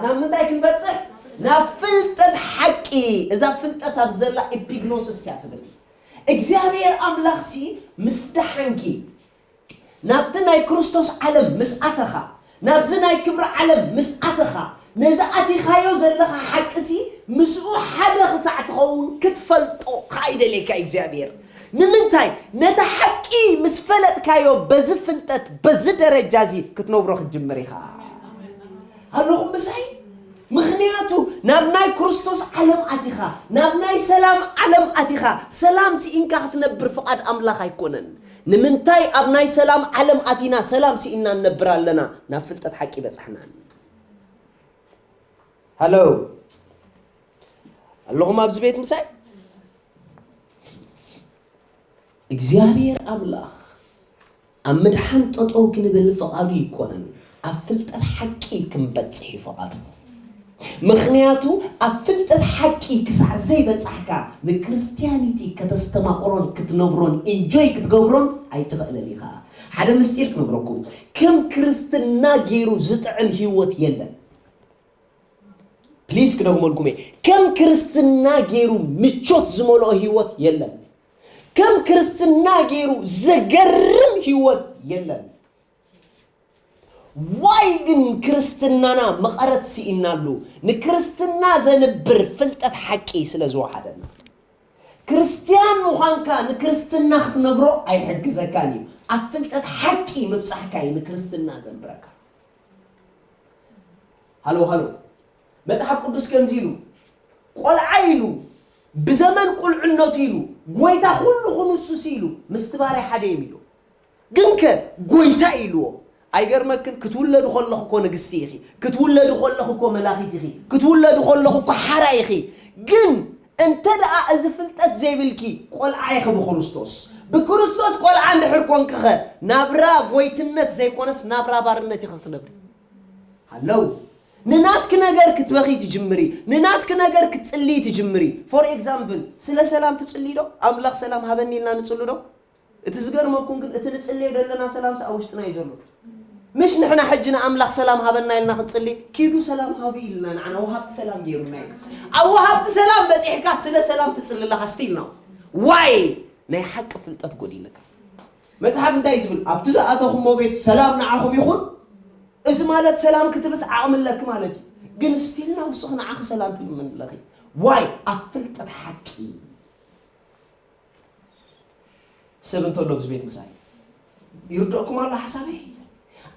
ናብ ምንታይ ክንበጽሕ? ናብ ፍልጠት ሓቂ። እዛ ፍልጠት ኣብ ዘላ ኤፒግኖስስ እያ ትብል። እግዚኣብሔር ኣምላኽሲ ምስ ደሓንኪ ናብቲ ናይ ክርስቶስ ዓለም ምስ ኣተኻ፣ ናብዚ ናይ ክብሪ ዓለም ምስ ኣተኻ፣ ነዚ ኣቲኻዮ ዘለኻ ሓቅሲ ምስኡ ሓደ ክሳዕ ትኸውን ክትፈልጦ ከዓ ይደልየካ እግዚኣብሔር። ንምንታይ? ነታ ሓቂ ምስ ፈለጥካዮ በዚ ፍልጠት በዚ ደረጃ እዚ ክትነብሮ ክትጅምር ኢኻ። ኣለኹም ምሳይ? ምኽንያቱ ናብ ናይ ክርስቶስ ዓለም ኣቲኻ፣ ናብ ናይ ሰላም ዓለም ኣቲኻ፣ ሰላም ስኢንካ ክትነብር ፍቓድ ኣምላኽ ኣይኮነን። ንምንታይ ኣብ ናይ ሰላም ዓለም ኣቲና ሰላም ስኢንና ንነብር ኣለና? ናብ ፍልጠት ሓቂ በጻሕናን። ሃሎ፣ ኣለኹም ኣብዚ ቤት ምሳይ? እግዚኣብሔር ኣምላኽ ኣብ ምድሓን ጠጠው ክንብል ፍቓዱ ይኮነን፣ ኣብ ፍልጠት ሓቂ ክንበጽሕ እዩ ፍቓዱ። ምኽንያቱ ኣብ ፍልጠት ሓቂ ክሳዕ ዘይበጻሕካ ንክርስቲያኒቲ ከተስተማቕሮን ክትነብሮን ኢንጆይ ክትገብሮን ኣይትኽእልን ኢኻ። ሓደ ምስጢር ክነግረኩም፣ ከም ክርስትና ገይሩ ዝጥዕም ህይወት የለን። ፕሊስ ክደግመልኩም እየ፣ ከም ክርስትና ገይሩ ምቾት ዝመልኦ ህይወት የለን። ከም ክርስትና ገይሩ ዘገርም ህይወት የለን። ዋይ ግን ክርስትናና መቐረት ስኢናሉ? ንክርስትና ዘንብር ፍልጠት ሓቂ ስለ ዝወሓደና። ክርስትያን ምዃንካ ንክርስትና ክትነብሮ ኣይሕግዘካን እዩ። ኣብ ፍልጠት ሓቂ ምብጻሕካ እዩ ንክርስትና ዘንብረካ። ሃሎ ሃሎ፣ መጽሓፍ ቅዱስ ከምዚ ኢሉ፣ ቆልዓ ኢሉ፣ ብዘመን ቁልዕነቱ ኢሉ፣ ጎይታ ኩሉ ኩንሱስ ኢሉ ምስቲ ባርያ ሓደ እዮም ኢሉ። ግንከ ጎይታ ኢልዎ። ኣይገርመክን? ክትውለዱ ከለኹ እኮ ንግስቲ ኢኺ፣ ክትውለዱ ከለኹ እኮ መላኺት ኢኺ፣ ክትውለዱ ከለኹ እኮ ሓራ ኢኺ። ግን እንተ ደኣ እዚ ፍልጠት ዘይብልኪ ቆልዓ ኢኺ ብክርስቶስ። ብክርስቶስ ቆልዓ እንድሕር ኮንክኸ ናብራ ጎይትነት ዘይኮነስ ናብራ ባርነት ኢኺ ክትነብሪ። ሃለው። ንናትኪ ነገር ክትበኺ ትጅምሪ፣ ንናትኪ ነገር ክትጽልይ ትጅምሪ። ፎር ኤግዛምፕል፣ ስለ ሰላም ትጽልይ ዶ? ኣምላኽ ሰላም ሃበኒ ኢልና ንጽሉ ዶ? እቲ ዝገርመኩም ግን እቲ ንጽልዮ ዘለና ሰላምስ ኣብ ውሽጥና እዩ ዘሎ። ምሽ ንሕና ሕጂ ንኣምላኽ ሰላም ሃበና ኢልና ክንጽሊ፣ ኪዱ ሰላም ሃቡ ኢልና ንዓና ወሃብቲ ሰላም ገይሩና እዩ። ኣብ ወሃብቲ ሰላም በጺሕካ ስለ ሰላም ትጽሊ ኣለኻ ስቲል ነው። ዋይ ናይ ሓቂ ፍልጠት ጎዲልካ። መጽሓፍ እንታይ እዩ ዝብል? ኣብቲ ዝኣተኹሞ ቤት ሰላም ንዓኹም ይኹን። እዚ ማለት ሰላም ክትብስ ዓቕሚ ኣለኪ ማለት እዩ። ግን ስቲል ነው ንስኺ ንዓኺ ሰላም ትልምኒ ኣለኺ። ዋይ ኣብ ፍልጠት ሓቂ ሰብ እንተሎ ኣብዚ ቤት ምሳይ ይርድእኩም ኣሎ ሓሳበይ።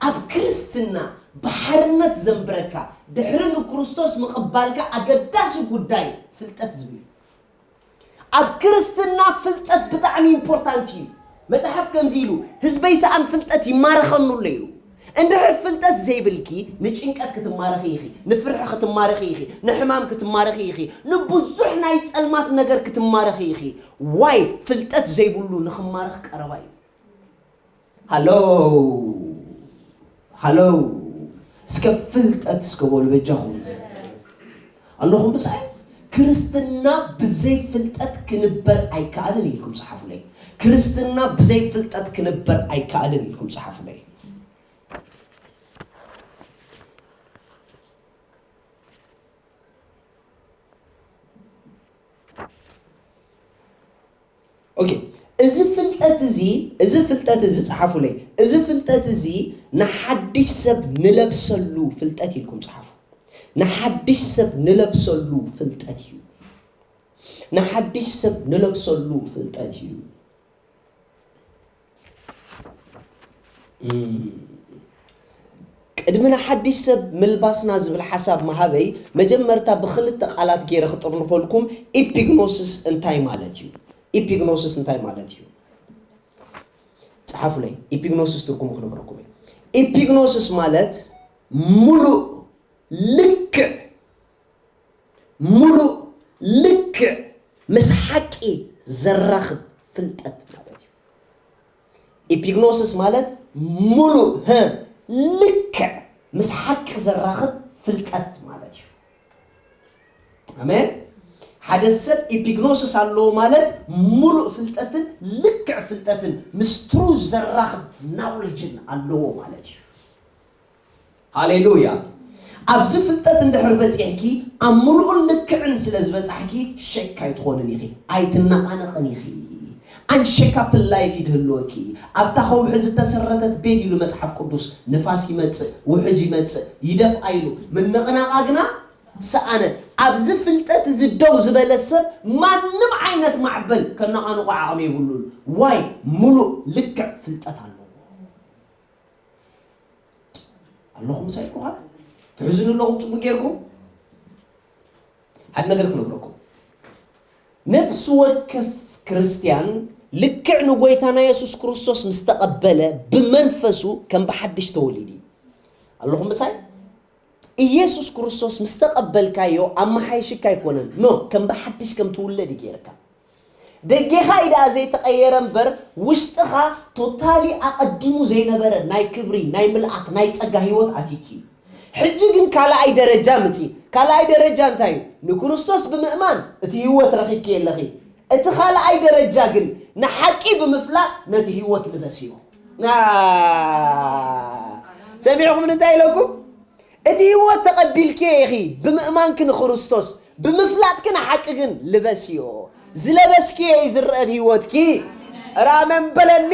ኣብ ክርስትና ብሓርነት ዘንብረካ ድሕሪ ንክርስቶስ ምቕባልካ ኣገዳሲ ጉዳይ ፍልጠት ዝብል እዩ። ኣብ ክርስትና ፍልጠት ብጣዕሚ ኢምፖርታንት እዩ። መጽሓፍ ከምዚ ኢሉ፣ ህዝበይ ሰኣን ፍልጠት ይማረኸኑ ኣሎ ኢሉ። እንድሕር ፍልጠት ዘይብልኪ ንጭንቀት ክትማረኺ ኢኺ፣ ንፍርሒ ክትማረኺ ኢኺ፣ ንሕማም ክትማረኺ ኢኺ፣ ንብዙሕ ናይ ጸልማት ነገር ክትማረኺ ኢኺ። ዋይ ፍልጠት ዘይብሉ ንኽማረኽ ቀረባ እዩ። ሃሎ ሃሎ፣ እስከ ፍልጠት እስከ በሉ በጃኹም። ኣለኹም ብሳይ? ክርስትና ብዘይ ፍልጠት ክንበር ኣይከኣልን ኢልኩም ጸሓፉለይ። ክርስትና ብዘይ ፍልጠት ክንበር ኣይከኣልን ኢልኩም ጸሓፉለይ። ኦኬ፣ እዚ ፍልጠት እዚ፣ እዚ ፍልጠት እዚ ጸሓፉለይ። እዚ ፍልጠት እዚ ንሓድሽ ሰብ ንለብሰሉ ፍልጠት ኢልኩም ጸሓፉ። ንሓድሽ ሰብ ንለብሰሉ ፍልጠት እዩ። ንሓድሽ ሰብ ንለብሰሉ ፍልጠት እዩ። እም፣ ቅድሚ ንሓድሽ ሰብ ምልባስና ዝብል ሓሳብ ምሃበይ፣ መጀመርታ ብኽልተ ቃላት ገይረ ክጥርንፈልኩም፣ ኢፒግኖሲስ እንታይ ማለት እዩ? ኢፒግኖሲስ እንታይ ማለት እዩ? ጸሓፉለይ። ኢፒግኖሲስ ትርጉሙ ክነግረኩም እየ። ኢፒግኖሲስ ማለት ሙሉእ፣ ልክዕ፣ ሙሉእ፣ ልክዕ ምስ ሓቂ ዘራኽብ ፍልጠት ማለት እዩ። ኢፒግኖሲስ ማለት ሙሉእ፣ ህ፣ ልክዕ ምስ ሓቂ ዘራኽብ ፍልጠት ማለት እዩ። ኣሜን። ሓደ ሰብ ኢፒግኖሲስ ኣለዎ ማለት ሙሉእ ፍልጠትን ልክዕ ፍልጠትን ምስ ትሩዝ ዘራኽብ ናውሌጅን ኣለዎ ማለት እዩ። ሃሌሉያ። ኣብዚ ፍልጠት እንድሕር በጺሕኪ፣ ኣብ ምሉእን ልክዕን ስለ ዝበጻሕኪ፣ ሸክ ኣይትኾንን ኢኺ፣ ኣይትነቓነቕን ኢኺ። ኣንሸካፕል ላይፍ ይድህልወኪ። ኣብታ ከውሒ ዝተሰረተት ቤት ኢሉ መጽሓፍ ቅዱስ፣ ንፋስ ይመጽእ፣ ውሕጅ ይመጽእ፣ ይደፍኣ ኢሉ። ምንቕናቓ ግና ሰኣነ። ኣብዚ ፍልጠት እዚ ደው ዝበለ ሰብ ማንም ዓይነት ማዕበል ከነቓንቆ ዓቕሚ የብሉን። ዋይ? ምሉእ ልክዕ ፍልጠት ኣለዎ። ኣለኹም ምሳይ ብሩኻት? ትሕዝኑ ኣለኹም ጽቡቅ ጌርኩም? ሓደ ነገር ክነግረኩም። ነፍሲ ወከፍ ክርስትያን ልክዕ ንጎይታና የሱስ ክርስቶስ ምስ ተቐበለ ብመንፈሱ ከም ብሓድሽ ተወሊዱ እዩ። ኣለኹም ምሳይ? ኢየሱስ ክርስቶስ ምስ ተቐበልካዮ ኣመሓይሽካ ኣይኮነን። ኖ፣ ከም ብሓድሽ ከም ትውለድ እዩ ጌርካ። ደጌኻ እዩ ደኣ ዘይተቐየረ እምበር፣ ውሽጥኻ ቶታሊ ኣቐዲሙ ዘይነበረ ናይ ክብሪ፣ ናይ ምልኣት፣ ናይ ጸጋ ህይወት ኣትዩኪ እዩ። ሕጂ ግን ካልኣይ ደረጃ ምጺ። ካልኣይ ደረጃ እንታይ እዩ? ንክርስቶስ ብምእማን እቲ ህይወት ረኺብኪ ኣለኺ። እቲ ካልኣይ ደረጃ ግን ንሓቂ ብምፍላጥ ነቲ ህይወት ልበስዮ። ና-፣ ሰሚዕኹም እንታይ ኢለኩም? እቲ ህይወት ተቐቢልክዮ ኢኺ፣ ብምእማንኪ ንክርስቶስ፣ ብምፍላጥኪ ንሓቂ ግን ልበስዮ። ዝለበስክዮ እዩ ዝረአ ኣብ ህይወትኪ። ራመን በለኒ።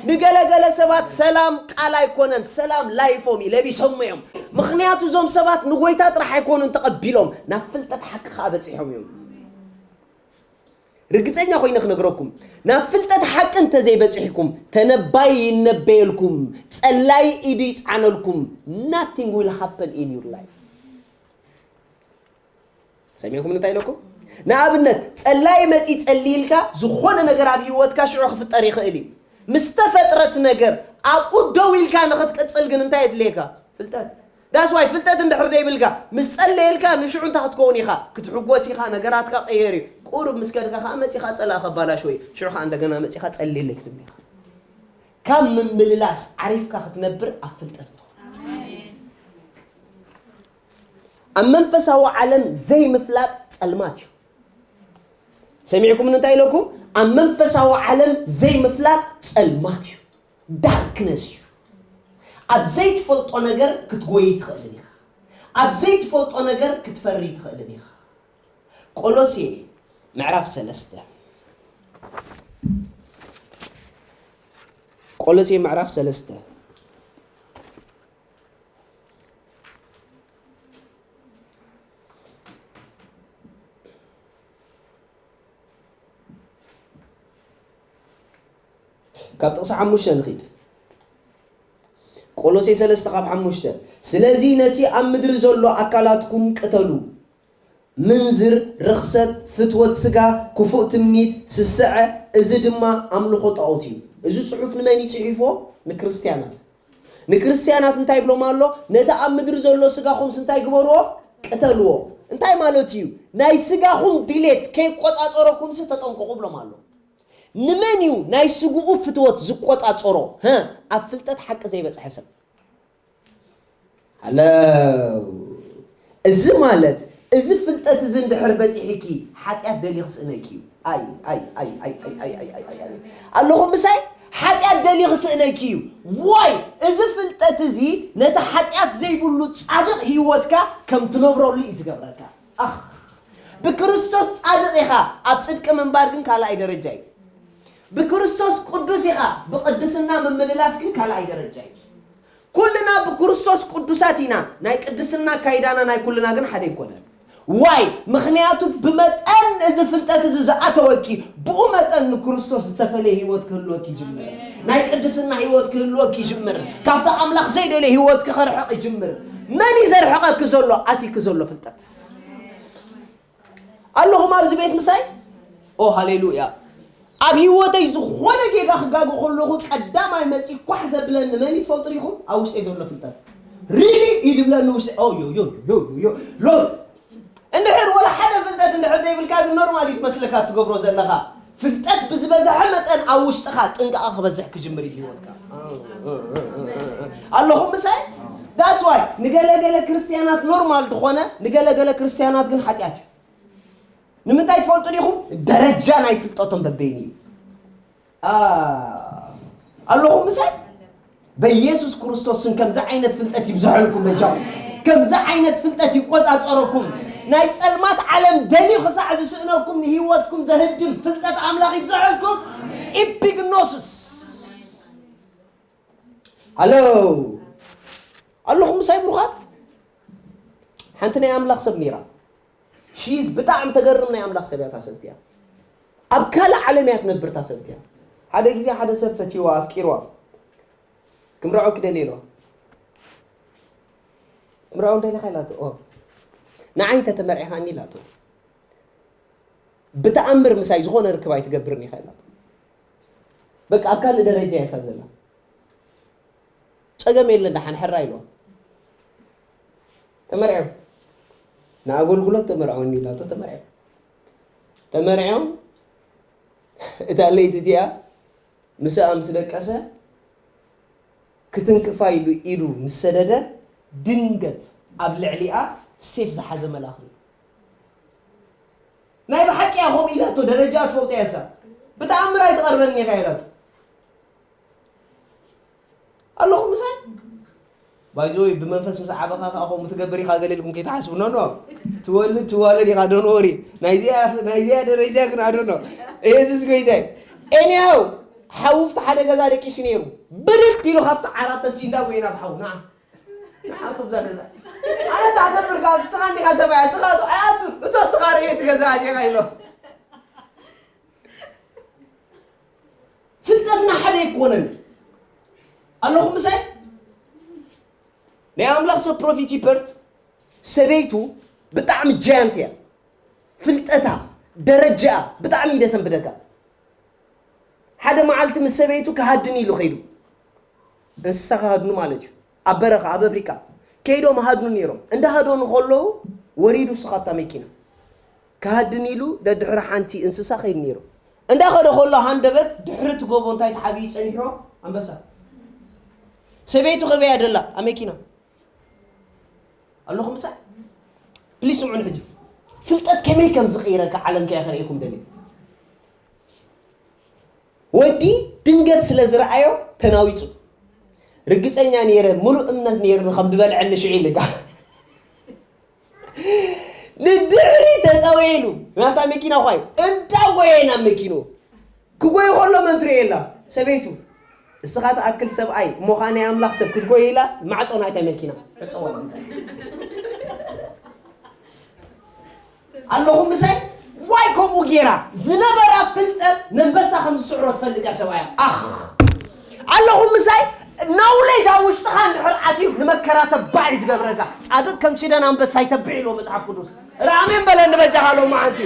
ንገለገለ ሰባት ሰላም ቃል ኣይኮነን፣ ሰላም ላይፎም እዩ ለቢሶም እዮም። ምኽንያቱ እዞም ሰባት ንጎይታ ጥራሕ ኣይኮኑን ተቐቢሎም፣ ናብ ፍልጠት ሓቂ ከኣ በጺሖም እዮም። ርግጸኛ ኮይነ ክነግረኩም፣ ናብ ፍልጠት ሓቂ እንተዘይበጺሕኩም፣ ተነባይ ይነበየልኩም፣ ጸላይ ኢዱ ይጽዓነልኩም። Nothing will happen in your life። ሰሚዕኩም እንታይ ኢለኩም? ንኣብነት፣ ጸላይ መጺ ጸሊ ኢልካ፣ ዝኾነ ነገር ኣብ ህይወትካ ሽዑ ክፍጠር ይኽእል እዩ። ምስ ተፈጥረት ነገር ኣብኡ ደው ኢልካ ንኽትቅጽል ግን እንታይ የድልየካ? ፍልጠት። That's why ፍልጠት እንድሕር ዘይብልካ፣ ምስ ጸለየልካ ንሽዑ እንታይ ክትከውን ኢኻ? ክትሕጎስ ኢኻ፣ ነገራትካ ቀየር እዩ። ቁሩብ ምስ ከድካ ከኣ መጺኻ ጸላእ ከባላሽ ወይ ሽዑ ከኣ እንደገና መጺኻ ጸልየለይ ክትብል ኢኻ። ካብ ምምልላስ ዓሪፍካ ክትነብር ኣብ ፍልጠት ትኾን። ኣብ መንፈሳዊ ዓለም ዘይምፍላጥ ጸልማት እዩ። ሰሚዕኩም እንታይ ኢለኩም? ኣብ መንፈሳዊ ዓለም ዘይምፍላጥ ጸልማት እዩ። ዳርክነስ እዩ። ኣብ ዘይትፈልጦ ነገር ክትጎይ ትኽእልን ኢኻ። ኣብ ዘይትፈልጦ ነገር ክትፈሪ ትኽእልን ኢኻ። ቆሎሴ ምዕራፍ ሰለስተ። ቆሎሴ ምዕራፍ ሰለስተ። ካብ ጥቕሲ ሓሙሽተ ንኺድ። ቆሎሴ ሰለስተ ካብ ሓሙሽተ። ስለዚ ነቲ ኣብ ምድሪ ዘሎ ኣካላትኩም ቅተሉ። ምንዝር፣ ርኽሰት፣ ፍትወት ስጋ፣ ክፉእ ትምኒት፣ ስስዐ፣ እዚ ድማ ኣምልኾ ጣኦት እዩ። እዚ ጽሑፍ ንመን እዩ ጽሒፎ? ንክርስትያናት። ንክርስትያናት እንታይ ይብሎም ኣሎ? ነቲ ኣብ ምድሪ ዘሎ ስጋኹምስ እንታይ ግበርዎ? ቅተልዎ። እንታይ ማለት እዩ? ናይ ስጋኹም ድሌት ከይቆጻጸረኩምስ ተጠንቀቑ ብሎም ኣሎ። ንመን እዩ ናይ ስግኡ ፍትወት ዝቆጻጸሮ? ሀ? ኣብ ፍልጠት ሓቂ ዘይበጽሐ ሰብ። ሃለው። እዚ ማለት፣ እዚ ፍልጠት እዚ እንድሕር በጺሕኪ፣ ሓጢኣት ደልዩ ክስእነኪ እዩ። ኣይ፣ ኣይ፣ ኣይ፣ ኣይ፣ ኣይ፣ ኣይ፣ ኣይ፣ ኣይ፣ ኣይ፣ ኣይ። ኣለኹም ምሳይ? ሓጢኣት ደልዩ ክስእነኪ እዩ። ዋይ፣ እዚ ፍልጠት እዚ ነቲ ሓጢኣት ዘይብሉ ጻድቕ ህይወትካ ከም ትነብረሉ እዩ ዝገብረካ። ኣኽ፣ ብክርስቶስ ጻድቕ ኢኻ። ኣብ ጽድቂ ምንባር ግን ካልኣይ ደረጃ እዩ። ብክርስቶስ ቅዱስ ኢኻ። ብቅድስና ምምልላስ ግን ካልኣይ ደረጃ እዩ። ኩልና ብክርስቶስ ቅዱሳት ኢና። ናይ ቅድስና ኣካይዳና ናይ ኩልና ግን ሓደ ኣይኮነን። ዋይ? ምኽንያቱ ብመጠን እዚ ፍልጠት እዚ ዝኣተወኪ፣ ብኡ መጠን ንክርስቶስ ዝተፈለየ ህይወት ክህልወኪ ይጅምር። ናይ ቅድስና ህይወት ክህልወኪ ይጅምር። ካብቲ ኣምላኽ ዘይደልዮ ህይወትኪ ክርሕቕ ይጅምር። መን እዩ ዘርሕቐኪ ዘሎ? ኣትይኪ ዘሎ ፍልጠት። ኣለኹም ኣብዚ ቤት ምሳይ? ኦ፣ ሃሌሉያ። ኣብ ህይወተይ ዝኾነ ጌጋ ክጋገ ከለኹ ቀዳማይ መጺ ኳሕ ዘብለኒ መን እዩ ትፈልጡ ዲኹም? ኣብ ውሽጠይ ዘሎ ፍልጠት። ሪሊ እዩ ድብለኒ ውሽጠይ። ኦ፣ ዮ፣ ዮ፣ ዮ፣ ዮ፣ ሎ። እንድሕር ወላ ሓደ ፍልጠት እንድሕር ዘይብልካ ግን ኖርማል እዩ ትመስለካ ትገብሮ ዘለኻ። ፍልጠት ብዝበዝሐ መጠን ኣብ ውሽጥኻ ጥንቃቐ ክበዝሕ ክጅምር እዩ ህይወትካ። ኣለኹም ምሳይ? That's why ንገለገለ ክርስትያናት ኖርማል ዝኾነ፣ ንገለገለ ክርስትያናት ግን ሓጢኣት እዩ። ንምንታይ ትፈልጡ ዲኹም? ደረጃ ናይ ፍልጠቶም በበይኑ እዩ። ኣ-፣ ኣለኹም ምሳይ? በኢየሱስ ክርስቶስ ስም ከምዚ ዓይነት ፍልጠት ይብዝሐልኩም በጃኹም። ከምዚ ዓይነት ፍልጠት ይቆጻጸረኩም። ናይ ጸልማት ዓለም ደልዩ ክሳዕ ዝስእነኩም ንህይወትኩም ዘህድም ፍልጠት ኣምላኽ ይብዝሐልኩም። ኢፒግኖስስ። ሃሎ፣ ኣለኹም ምሳይ ብሩኻት? ሓንቲ ናይ ኣምላኽ ሰብ ነይራ። ሺዝ ብጣዕሚ ተገርም ናይ ኣምላኽ ሰብ እያ። እታ ሰብቲ እያ ኣብ ካልእ ዓለም እያ ትነብር። እታ ሰብቲ እያ። ሓደ ግዜ ሓደ ሰብ ፈትይዋ ኣፍቂርዋ፣ ክምርዖ ክደሊ ኢልዋ። ክምርዖ እንደሊኻ ኢላቶ። ኦ፣ ንዓይ እንተ ተመርዒኻኒ ኢላቶ። ብተኣምር ምሳይ ዝኾነ ርክብ ኣይትገብርን ኢኻ ኢላቶ። በቃ ኣብ ካልእ ደረጃ እያ እሳ ዘላ። ጸገም የለን ደሓን ሕራ ኢልዋ። ተመርዕዮም። ንኣገልግሎት ተመርዐወኒ ኢላቶ። ተመርዕዮም። ተመርዕዮም። እታ ለይቲ እቲኣ ምስኣ ምስ ደቀሰ ክትንክፋ ኢሉ ኢዱ ምስ ሰደደ ድንገት ኣብ ልዕሊኣ ሴፍ ዝሓዘ መልኣኽ ርኢዩ። ናይ ብሓቂ እያ ከምኡ ኢላቶ። ደረጃ ትፈልጦ እያ እሳ። ብተኣምር ኣይትቐርበኒ ኢኻ ኢላቶ። ኣለኹም ምሳይ? ባይዘወይ ብመንፈስ ምስ ዓበኻ ከዓ ከምኡ ትገብር ኢኻ ገለ ኢልኩም ከይትሓስቡ። ኖ ኖ፣ ትወልድ ትዋለድ ኢኻ። ዶን ወሪ። ናይዚኣ ደረጃ ግን ኣዶ ኖ። ኢየሱስ ጎይታይ። ኤኒሃው፣ ሓውፍቲ ሓደ ገዛ ደቂሱ ነይሩ። ብድድ ኢሉ ካብቲ ዓራት ተሲ እንዳ ጎይና ብሓው ንዓ ንዓቱ ብዛ ገዛ ኣነ ታሕተ ብርጋ ስኻ እንዲኻ ሰብኣያ ስኻ ኣያቱ እቶ ስኻ ርእየ ትገዛ ኣዲኻ ኢሎ። ፍልጠትና ሓደ ኣይኮነን። ኣለኹም ምሳይ? ናይ ኣምላኽ ሰብ ፕሮፊት ይፐርት ሰበይቱ ብጣዕሚ ጃያንት እያ። ፍልጠታ፣ ደረጃኣ ብጣዕሚ እዩ ደሰንብደካ። ሓደ መዓልቲ ምስ ሰበይቱ ክሃድን ኢሉ ኸይዱ። እንስሳ ክሃድኑ ማለት እዩ። ኣብ በረኻ፣ ኣብ ኣፍሪቃ ከይዶም ሃድኑ ነይሮም። እንዳሃደኑ ከለዉ ወሪዱ እሱ ካብታ መኪና። ክሃድን ኢሉ ደድሕሪ ሓንቲ እንስሳ ከይዱ ነይሩ። እንዳኸደ ከሎ ሃንደበት ድሕሪ እቲ ጎቦ እንታይ ተሓቢኡ ጸኒሕዎ? ኣንበሳ። ሰበይቱ ከበያ ደላ ኣብ መኪና። ኣለኹም ምሳይ? ፕሊስ ስምዑን ሕጂ። ፍልጠት ከመይ ከም ዝቕይረካ ዓለም ከያ ከርእየኩም ደልየ። ወዲ ድንገት ስለ ዝረኣዮ ተናዊጹ። ርግጸኛ ነይረ፣ ምሉእ እምነት ነይርኒ ከም ዝበልዐኒ ሽዑ ኢልካ። ንድሕሪ ተጠወይሉ ናብታ መኪና ኳይ እንዳጎየ ናብ መኪኑ ክጎይ ከሎ መን ትርእዮ ኣላ? ሰበይቱ። እስኻ ትኣክል ሰብኣይ እሞ ኸዓ ናይ ኣምላኽ ሰብ ክትጎይ ኢላ ማዕጾ ናይታ መኪና ዕጸዋ። ኣለኹም ምሳይ? ዋይ ከምኡ ጌራ ዝነበራ ፍልጠት ነንበሳ ከም ዝስዕሮ ትፈልጥ እያ ሰብኣያ። ኣኽ ኣለኹም ምሳይ? ናውሌጅ ኣብ ውሽጥኻ እንድሕር ኣትዩ ንመከራ ተባዕ እዩ ዝገብረካ። ጻድቕ ከም ሽደን ኣንበሳ ይተብዕ ኢልዎ መጽሓፍ ቅዱስ። ራሜን በለኒ በጃኻ ሎማዓንቲ።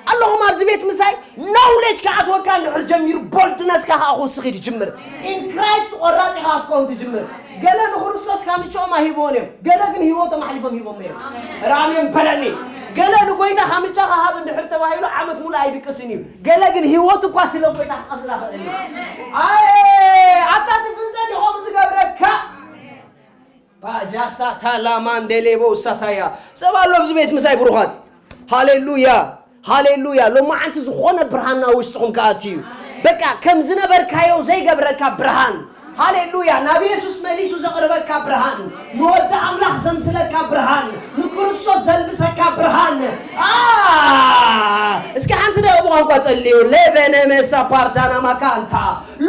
ኣለኹም ኣብዚ ቤት ምሳይ? ናውሌጅ ክኣትወካ እንድሕር ጀሚሩ ቦልድነስካ ከኣ ክውስኽ እዩ ዝጅምር። ኢን ክራይስት ቆራጽ ኢኻ ክትከውን ትጅምር። ገለ ንክርስቶስ ካምቻኦም ኣይሂብዎን እዮም፣ ገለ ግን ህይወቶም ኣሕሊፎም ሂቦም እዮም። ራሜን በለኒ። ገለ ንጎይታ ካምቻ ክሃብ እንድሕር ተባሂሉ ዓመት ሙሉእ ኣይድቅስን እዩ፣ ገለ ግን ህይወቱ እኳ ስለ ጎይታ ክቐትላ ክእል እዩ። ኣየ ኣታ ትፍልጠት ኢኹም ዝገብረካ። ባጃሳ ታላማን ደሌቦ ሳታያ። ሰብ ኣሎ ኣብዚ ቤት ምሳይ ብሩኻት። ሃሌሉያ፣ ሃሌሉያ። ሎማዓንቲ ዝኾነ ብርሃን ናብ ውሽጥኹም ክኣቱ እዩ። በቃ ከም ዝነበርካዮ ዘይገብረካ ብርሃን። ሃሌሉያ። ናብ የሱስ መሊሱ ዘቕርበካ ብርሃን፣ ንወዲ ኣምላኽ ዘምስለካ ብርሃን፣ ንክርስቶስ ዘልብሰካ ብርሃን። ኣ እስኪ ሓንቲ ደቂ ብቋንቋ ጸልዩ። ሌበነ መሳ ፓርዳና ማካንታ።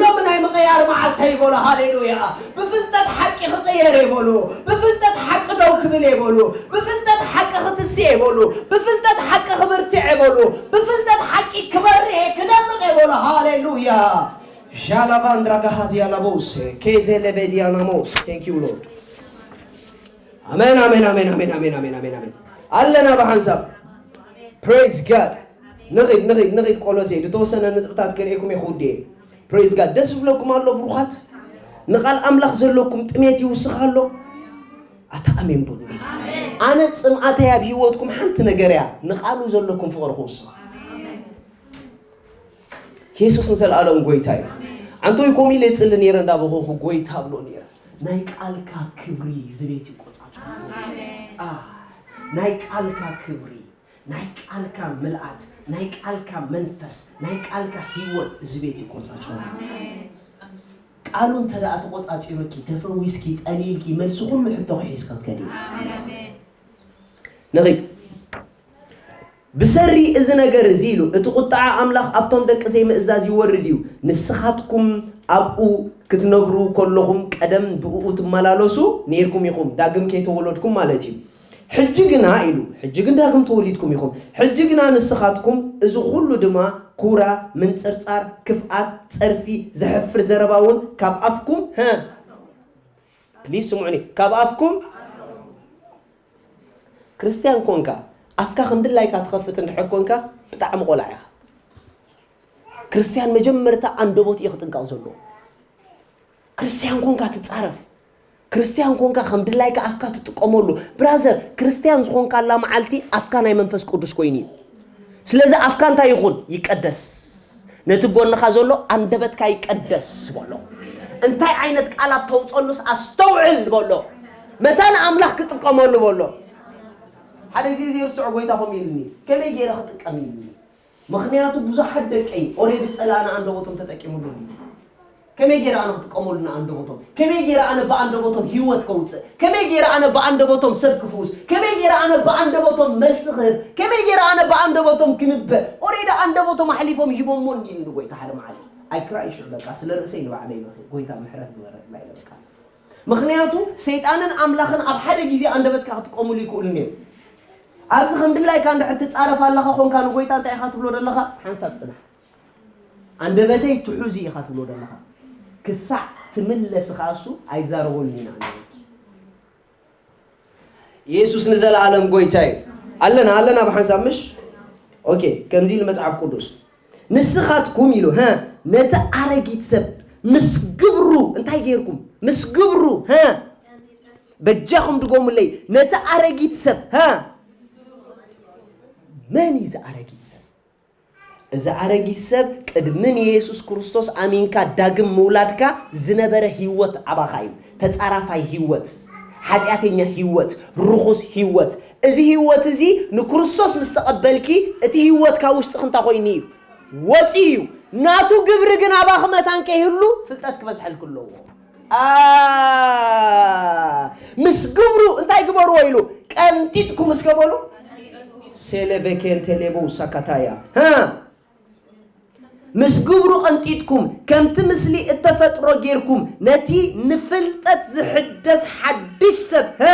ሎሚ ናይ ምቕያር መዓልተይ በሎ። ሃሌሉያ። ብፍልጠት ሓቂ ክቕየር እየ በሉ። ብፍልጠት ሓቂ ደው ክብል እየ በሉ። ብፍልጠት ሓቂ ክትሲ እየ በሉ። ብፍልጠት ሓቂ ክብርትዕ እየ በሉ። ብፍልጠት ሓቂ ክበርህ እየ፣ ክደምቕ እየ በሉ። ሃሌሉያ። ሻላባንድራ ጋሃዝያ ላቦስ ኬዜ ለቤድያ ናሞስ። Thank you Lord። ኣሜን፣ ኣሜን፣ ኣሜን፣ ኣሜን፣ ኣሜን፣ ኣሜን፣ ኣሜን፣ ኣሜን። ኣለና ብሓንሳብ። Praise God። ንኺድ፣ ንኺድ፣ ንኺድ ቆሎሴ። ዝተወሰነ ንጥቕታት ከርእየኩም እየ ክውድእ እየ። Praise God። ደስ ዝብለኩም ኣሎ ብሩኻት? ንቓል ኣምላኽ ዘለኩም ጥሜት ይውስኽ ኣሎ? ኣታ ኣሜን በሉ። ኣነ ጽምኣተይ ኣብ ህይወትኩም ሓንቲ ነገር እያ፣ ንቓሉ ዘለኩም ፍቕሪ ክውስኽ። የሱስ ንዘለኣለም ጎይታ እዩ። ኣንቶይ ኮሚ ኢለ ጽሊ ነይረ፣ እንዳበኸኹ ጎይታ ብሎ ነይረ። ናይ ቃልካ ክብሪ ዝቤት ይቆጻጸር። ኣሜን። ኣ፣ ናይ ቃልካ ክብሪ፣ ናይ ቃልካ ምልኣት፣ ናይ ቃልካ መንፈስ፣ ናይ ቃልካ ህይወት ዝቤት ይቆጻጸር። ኣሜን። ቃሉ እንተ ደኣ ተቖጻጺሩኪ፣ ተፈዊስኪ፣ ጠሊልኪ፣ መልሲ ኩሉ ሕቶኺ ሒዝኪ ክትከዲ። ንኺድ። ብሰሪ እዚ ነገር እዚ ኢሉ፣ እቲ ቁጥዓ ኣምላኽ ኣብቶም ደቂ ዘይምእዛዝ ይወርድ እዩ። ንስኻትኩም ኣብኡ ክትነብሩ ከለኹም ቀደም ብእኡ ትመላለሱ ነይርኩም ኢኹም፣ ዳግም ከይተወለድኩም ማለት እዩ። ሕጂ ግና ኢሉ፣ ሕጂ ግን ዳግም ተወሊድኩም ኢኹም። ሕጂ ግና ንስኻትኩም እዚ ኩሉ ድማ ኩራ፣ ምንጽርጻር፣ ክፍኣት፣ ጸርፊ፣ ዘሕፍር ዘረባ እውን ካብ ኣፍኩም፣ ሀ፣ ፕሊዝ ስምዑኒ፣ ካብ ኣፍኩም። ክርስትያን ኮንካ ኣፍካ ከም ድላይካ ትኸፍት እንድሕር ኮንካ ብጣዕሚ ቆላዕ ኢኻ። ክርስትያን መጀመርታ ኣንደበት እዩ ክጥንቀቕ ዘለዎ። ክርስትያን ኮንካ ትጻረፍ፣ ክርስትያን ኮንካ ከም ድላይካ ኣፍካ ትጥቀመሉ። ብራዘር፣ ክርስትያን ዝኾንካላ መዓልቲ ኣፍካ ናይ መንፈስ ቅዱስ ኮይኑ እዩ። ስለዚ ኣፍካ እንታይ ይኹን? ይቀደስ። ነቲ ጎንኻ ዘሎ ኣንደበትካ ይቀደስ በሎ። እንታይ ዓይነት ቃላት ተውፀሉስ ኣስተውዕል በሎ። መታን ኣምላኽ ክጥቀመሉ በሎ። ሓደ ግዜ ዘይርስዖ ጎይታ ከምኡ ኢልኒ፣ ከመይ ገይረ ክጥቀም ኢልኒ። ምኽንያቱ ብዙሓት ደቀይ ኦሬዲ ጸላእና ኣንደበቶም ተጠቂሙሉ እዩ። ከመይ ገይረ ኣነ ክጥቀመሉ ንኣንደበቶም? ከመይ ገይረ ኣነ ብኣንደበቶም ህይወት ከውፅእ? ከመይ ገይረ ኣነ ብኣንደበቶም ሰብ ክፍውስ? ከመይ ገይረ ኣነ ብኣንደበቶም መልሲ ክህብ? ከመይ ገይረ ኣነ ብኣንደበቶም ክንበእ? ኦሬዲ ኣንደበቶም ኣሕሊፎም ሂቦሞ እንዲሉ ንጎይታ ሓደ መዓልቲ። ኣይ ክራይ ሽዑ በቃ ስለ ርእሰይ ንባዕለይ መኺ ጎይታ ምሕረት ግበረልና ኢለ በቃ። ምኽንያቱ ሰይጣንን ኣምላኽን ኣብ ሓደ ግዜ ኣንደበትካ ክጥቀሙሉ ይክእሉን እዮም። ኣብዚ ከም ድላይካ እንድሕር ትጻረፍ ኣለኻ ኮንካ ንጎይታ እንታይ ኢኻ ትብሎ ዘለኻ? ሓንሳብ ጽናሕ። ኣንደበተይ ትሑዝ ኢኻ ትብሎ ዘለኻ። ክሳዕ ትምለስ ኸኣ እሱ ኣይዛረበሉን ኢና ኣንደበትኪ። ኢየሱስ ንዘለኣለም ጎይታ እዩ። ኣለና ኣለና ብሓንሳብ ምሽ? ኦኬ፣ ከምዚ ኢሉ መጽሓፍ ቅዱስ ንስኻትኩም ኢሉ ሀ ነቲ ኣረጊት ሰብ ምስ ግብሩ እንታይ ጌርኩም? ምስ ግብሩ ሀ በጃኹም ድጎሙለይ ነቲ ኣረጊት ሰብ ሀ መን እዩ እዚ ኣረጊት ሰብ? እዚ ኣረጊት ሰብ ቅድሚ ንየሱስ ክርስቶስ ኣሚንካ ዳግም ምውላድካ ዝነበረ ህይወት ኣባኻ እዩ። ተጻራፋይ ህይወት፣ ሓጢኣተኛ ህይወት፣ ርኹስ ህይወት። እዚ ህይወት እዚ ንክርስቶስ ምስ ተቐበልኪ እቲ ህይወት ካብ ውሽጥኺ እንታይ ኮይኑ እዩ? ወጺኡ እዩ። ናቱ ግብሪ ግን ኣባኺ መታን ከይህሉ ፍልጠት ክበዝሐልኪ ኣለዎ። ኣ፣ ምስ ግብሩ እንታይ ግበርዎ ኢሉ? ቀንጢጥኩም እስከ በሉ። ሴሌቬኬን ቴሌቦ ሳካታያ። ሀ። ምስ ግብሩ ቀንጢጥኩም ከምቲ ምስሊ እተፈጥሮ ጌርኩም ነቲ ንፍልጠት ዝሕደስ ሓድሽ ሰብ፣ ሀ።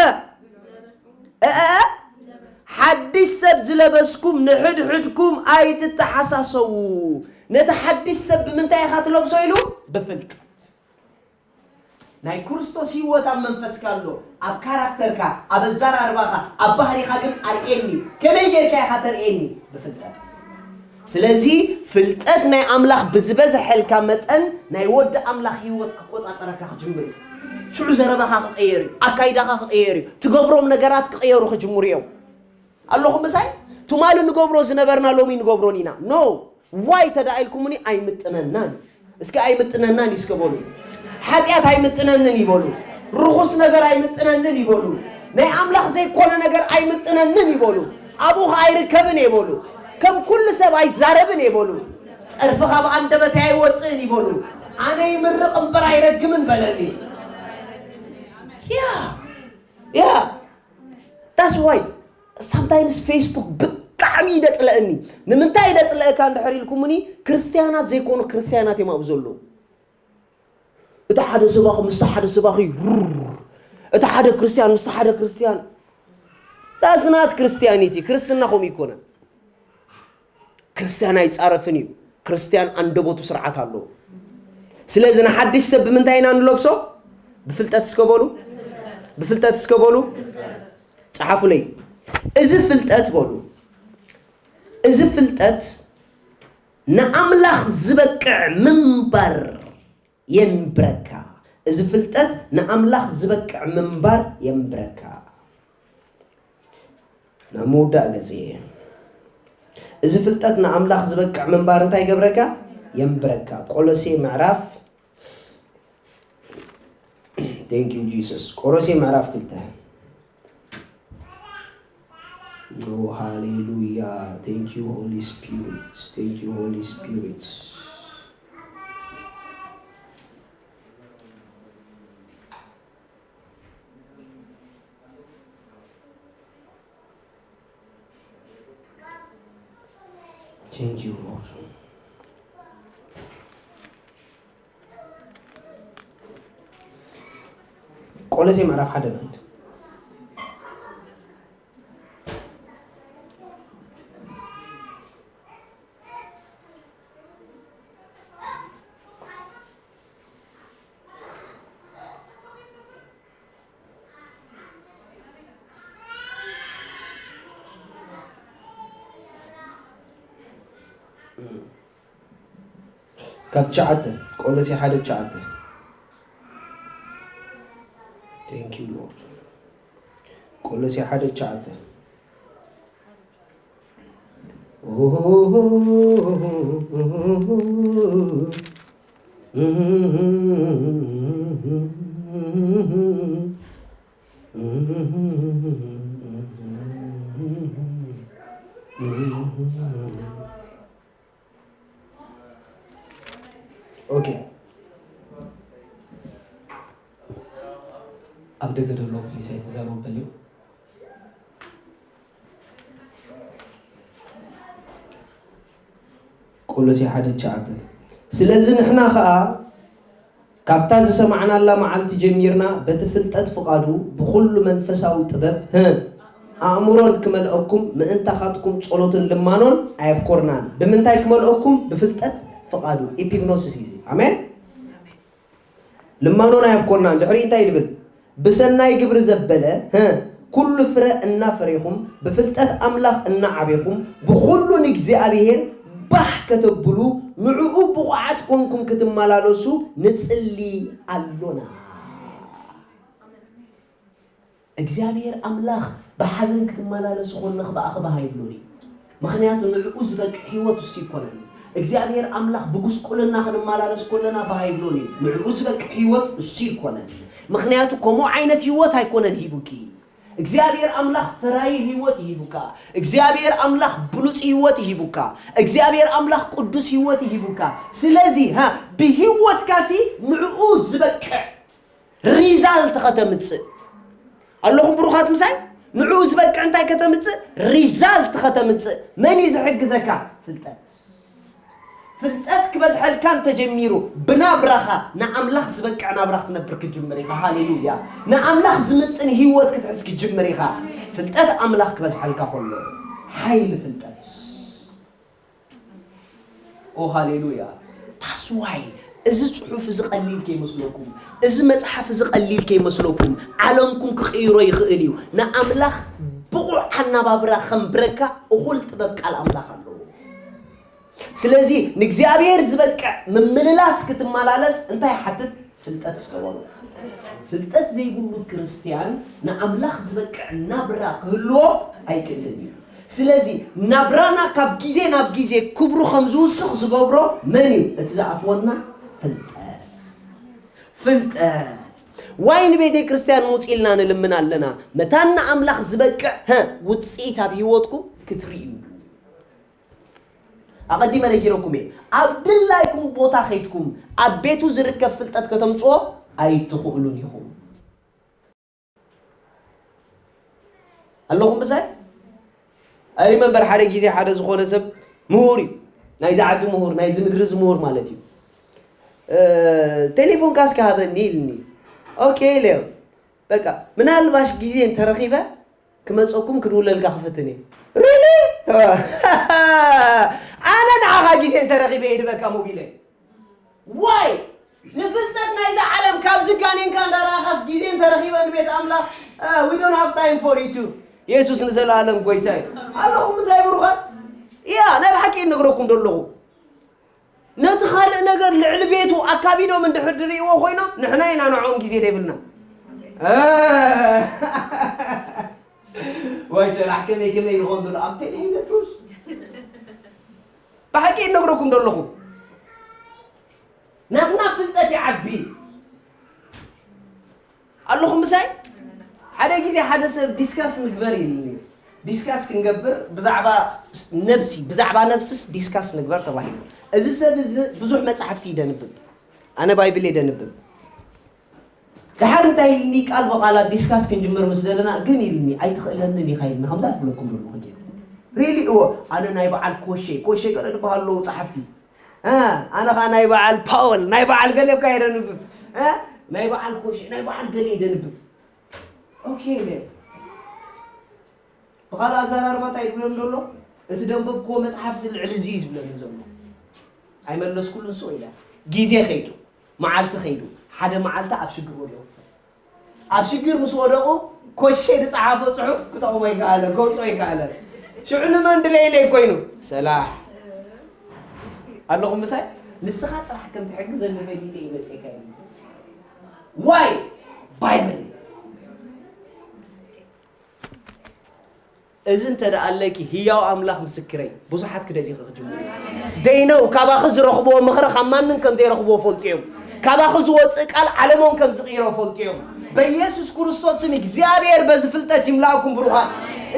እ፣ እ፣ እ፣ ሓድሽ ሰብ ዝለበስኩም ንሕድሕድኩም ኣይትተሓሳሰዉ። ነቲ ሓድሽ ሰብ ብምንታይ ኢኻ ትለብሶ ኢሉ? ብፍልጠት። ናይ ክርስቶስ ህይወት ኣብ መንፈስካ ኣሎ። ኣብ ካራክተርካ፣ ኣብ ኣዘራርባኻ፣ ኣብ ባህሪኻ ግን ኣርእየኒ። ከመይ ጌርካ ኢኻ ተርእየኒ? ብፍልጠት። ስለዚ ፍልጠት ናይ ኣምላኽ ብዝበዝሐልካ መጠን ናይ ወዲ ኣምላኽ ህይወት ክቆጻጸረካ ክጅምር እዩ። ሽዑ ዘረባኻ ክቕየር እዩ፣ ኣካይዳኻ ክቕየር እዩ፣ ትገብሮም ነገራት ክቕየሩ ክጅምሩ እዮም። ኣለኹም ምሳይ? ትማሊ ንገብሮ ዝነበርና ሎሚ ንገብሮን ኢና። ኖ፣ ዋይ ተዳ ኢልኩምኒ ኣይምጥነናን። እስኪ ኣይምጥነናን እዩ እስከ በሉ። ሓጢኣት ኣይምጥነንን ይበሉ። ርኹስ ነገር ኣይምጥነንን ይበሉ። ናይ ኣምላኽ ዘይኮነ ነገር ኣይምጥነንን ይበሉ። ኣብኡ ኸዓ ኣይርከብን እየ በሉ። ከም ኩሉ ሰብ ኣይዛረብን እየ በሉ። ጸርፊ ካብ ኣንደበተይ ኣይወጽእን ይበሉ። ኣነ ይምርቕ እምበር ኣይረግምን በለኒ። ያ፣ ያ። That's why sometimes Facebook ብጣዕሚ እዩ ደጽለአኒ። ንምንታይ እዩ ደጽለአካ እንድሕር ኢልኩምኒ፣ ክርስትያናት ዘይኮኑ ክርስትያናት እዮም ኣብኡ ዘለዉ። እቲ ሓደ ሰባኺ ምስቲ ሓደ ሰባኺ ሩር፣ እቲ ሓደ ክርስትያን ምስቲ ሓደ ክርስትያን። That's not Christianity። ክርስትና ከምኡ ይኮነ። ክርስትያን ኣይጻረፍን እዩ። ክርስትያን ኣንደበቱ ስርዓት ኣለዎ። ስለዚ ንሓድሽ ሰብ ብምንታይ ኢና ንለብሶ? ብፍልጠት እስከ በሉ። ብፍልጠት እስከ በሉ። ጸሓፉለይ። እዚ ፍልጠት በሉ። እዚ ፍልጠት ንኣምላኽ ዝበቅዕ ምንባር የንብረካ። እዚ ፍልጠት ንኣምላኽ ዝበቅዕ ምንባር የንብረካ። ናብ ምውዳእ ገጽ እየ። እዚ ፍልጠት ንኣምላኽ ዝበቅዕ ምንባር እንታይ ይገብረካ? የንብረካ። ቆሎሴ ምዕራፍ፣ thank you Jesus። ቆሎሴ ምዕራፍ ክልተ። ኦ ሃሌሉያ። Thank you Holy Spirit። Thank you Holy Spirit። Thank you, Lord. ቆሎሴ ምዕራፍ ሓደ ንኽድ። ካብ ትሽዓተ፣ ቆሎሴ ሓደ ትሽዓተ። Thank you, Lord. ቆሎሴ ሓደ ትሽዓተ። ኦኬ። ኣብ ደገ ደሎ ፕሊስ ኣይትዛረቡ በልዩ። ቆሎሴ ሓደ ትሽዓተ። ስለዚ ንሕና ኸኣ ካብታ ዝሰማዕናላ መዓልቲ ጀሚርና በቲ ፍልጠት ፍቓዱ ብኹሉ መንፈሳዊ ጥበብ፣ ህ፣ ኣእምሮን ክመልአኩም ምእንታኻትኩም ጸሎትን ልማኖን ኣየብኮርናን። ብምንታይ ክመልአኩም? ብፍልጠት ፍቓዱ። ኢፒግኖሲስ እዩ እዚ። ኣሜን። ልማኖን ኣየብኮርናን። ድሕሪ እንታይ ይብል? ብሰናይ ግብሪ ዘበለ፣ ህ፣ ኩሉ ፍረ እናፈሬኹም፣ ብፍልጠት ኣምላኽ እናዓቤኹም፣ ብኹሉ ንእግዚኣብሔር ባህ ከተብሉ፣ ንዕኡ ብቑዓት ኮንኩም ክትመላለሱ ንጽሊ ኣሎና። እግዚኣብሔር ኣምላኽ ብሓዘን ክትመላለሱ ከለኽ ብኣኺ ባህ ኣይብሎን እዩ። ምኽንያቱ ንዕኡ ዝበቅዕ ህይወት እሱ ይኮነን። እግዚኣብሔር ኣምላኽ ብጉስቁልና ክንመላለስ ከለና ባህ ኣይብሎን እዩ። ንዕኡ ዝበቅዕ ህይወት እሱ ይኮነን። ምኽንያቱ ከምኡ ዓይነት ህይወት ኣይኮነን ሂቡኪ። እግዚኣብሔር ኣምላኽ ፈራዪ ህይወት ይሂቡካ። እግዚኣብሔር ኣምላኽ ብሉጽ ህይወት ይሂቡካ። እግዚኣብሔር ኣምላኽ ቅዱስ ህይወት ይሂቡካ። ስለዚ፣ ሃ፣ ብህይወትካሲ ንዕኡ ዝበቅዕ ሪዛልት ከተምጽእ ኣለኹም ብሩኻት ምሳይ። ንዕኡ ዝበቅዕ እንታይ ከተምጽእ? ሪዛልት ከተምጽእ። መን እዩ ዝሕግዘካ? ፍልጠት። ፍልጠት ክበዝሐልካ እንተጀሚሩ፣ ብናብራኻ ንኣምላኽ ዝበቅዕ ናብራ ክትነብር ክትጅምር ኢኻ። ሃሌሉያ። ንኣምላኽ ዝምጥን ህይወት ክትሕዝ ክትጅምር ኢኻ። ፍልጠት ኣምላኽ ክበዝሐልካ ከሎ፣ ሓይሊ ፍልጠት። ኦ ሃሌሉያ። ታስዋይ እዚ ጽሑፍ እዚ ቀሊል ከይመስለኩም፣ እዚ መጽሓፍ እዚ ቀሊል ከይመስለኩም፣ ዓለምኩም ክቕይሮ ይኽእል እዩ። ንኣምላኽ ብቑዕ ኣናባብራ ከምብረካ እኹል ጥበብ ቃል ኣምላኽ ኣለዎ። ስለዚ ንእግዚኣብሔር ዝበቅዕ ምምልላስ ክትመላለስ እንታይ ሓትት? ፍልጠት እስከ በሉ። ፍልጠት ዘይብሉ ክርስትያን ንኣምላኽ ዝበቅዕ ናብራ ክህልዎ ኣይክእልን እዩ። ስለዚ ናብራና ካብ ግዜ ናብ ግዜ ክብሩ ከም ዝውስኽ ዝገብሮ መን እዩ? እቲ ዝኣትወና ፍልጠት። ፍልጠት። ዋይ ንቤተ ክርስቲያን ምውፅ ኢልና ንልምን ኣለና። መታን ንኣምላኽ ዝበቅዕ፣ ሀ፣ ውፅኢት ኣብ ህይወትኩም ክትርእዩ። ኣቐዲመ ነጊረኩም እየ። ኣብ ድላይኩም ቦታ ከይድኩም ኣብ ቤቱ ዝርከብ ፍልጠት ከተምጽኦ ኣይትኽእሉን ኢኹም። ኣለኹም ብሳይ? ኣይ ሪመምበር ሓደ ግዜ ሓደ ዝኾነ ሰብ ምሁር እዩ። ናይዚ ዓዲ ምሁር፣ ናይዚ ምድሪ እዚ ምሁር ማለት እዩ። እ፣ ቴሌፎንካ እስከ ሃበኒ ኢልኒ። ኦኬ ኢለዮ። በቃ ምናልባሽ ግዜ እንተረኺበ ክመፀኩም ክድውለልካ ክፍትን እየ። ሪሊ? ኣነ ንዓኻ ግዜ እንተረኺበ የድበካ ሞቢለይ። ዋይ ንፍልጠት ናይዛ ዓለም ካብዚ ጋኔንካ እንዳረኣኻስ ግዜ እንተረኺበ ንቤት ኣምላኽ፣ we don't have time for you too። የሱስ ንዘለኣለም ጎይታ እዩ። ኣለኹም ብዛይ ብሩኻት? ያ ናይ ብሓቂ ይነግረኩም ደለኹ። ነቲ ካልእ ነገር ልዕሊ ቤቱ ኣካቢዶም እንድሕር ድርእይዎ ኮይኖም ንሕና ኢና ንዕኦም ግዜ ደይብልና። ወይ ሰላሕ ከመይ ከመይ ንኾን ዘሎ ኣብ ቴሌቪዥን ትሩስ ብሓቂ ይነግረኩም ደለኹ። ናትና ፍልጠት ይዓቢ። ኣለኹም ምሳይ? ሓደ ግዜ ሓደ ሰብ ዲስካስ ንግበር ኢልኒ። ዲስካስ ክንገብር ብዛዕባ ነብሲ፣ ብዛዕባ ነብስስ ዲስካስ ንግበር ተባሂሉ። እዚ ሰብ እዚ ብዙሕ መጻሕፍቲ እዩ ደንብብ። ኣነ ባይብል እየ ደንብብ። ደሓር እንታይ ኢልኒ? ቃል ብቓላ ዲስካስ ክንጅምር ምስ ደለና ግን ኢልኒ፣ ኣይትኽእለንን ኢኻ ኢልኒ። ከምዛ ክብለኩም ደለኹ ገይሩ። ሪሊ እዎ። ኣነ ናይ በዓል ኮሼ ኮሼ ገለ ዝበሃሉ ኣለዉ ጸሓፍቲ። ኣነ ኸዓ ናይ በዓል ፓወል ናይ በዓል ገለ እኳ እየ ደንብብ። ናይ በዓል ኮሼ ናይ በዓል ገለ እየ ደንብብ። ኦኬ ኢለ። ብኻልእ ኣዘራርባ እንታይ ይብለኒ ዘሎ? እቲ ደንበብክዎ መጽሓፍ እዚ ልዕሊ እዚ እዩ ዝብለኒ ዘሎ። ኣይመለስኩሉን ስቕ ኢለ። ግዜ ኸይዱ፣ መዓልቲ ኸይዱ። ሓደ መዓልቲ ኣብ ሽግር ወዲቑ። ኣብ ሽግር ምስ ወደቑ ኮሼ ዝጸሓፎ ጽሑፍ ክጠቕሞ ኣይከኣለን፣ ከውጽኦ ኣይከኣለን። ሽዑ ንመን ድለይለይ ኮይኑ? ሰላሕ ኣለኹም ምሳይ? ንስኻ ጥራሕ ከም ትሕግዘኒ ፈሊጠ እዩ መጺኤካ ኢሉ። ዋይ ባይብል እዚ እንተ ደኣ ኣለኪ ህያው ኣምላኽ ምስክረይ ብዙሓት ክደልይኺ ክጅምሩ ደይነው ካባኺ ዝረኽብዎ ምኽሪ ካብ ማንም ከም ዘይረኽብዎ ፈልጡ እዮም። ካባኺ ዝወፅእ ቃል ዓለሞም ከም ዝቕይሮ ፈልጡ እዮም። በኢየሱስ ክርስቶስ ስም እግዚኣብሔር በዚ ፍልጠት ይምላእኩም ብሩኻት።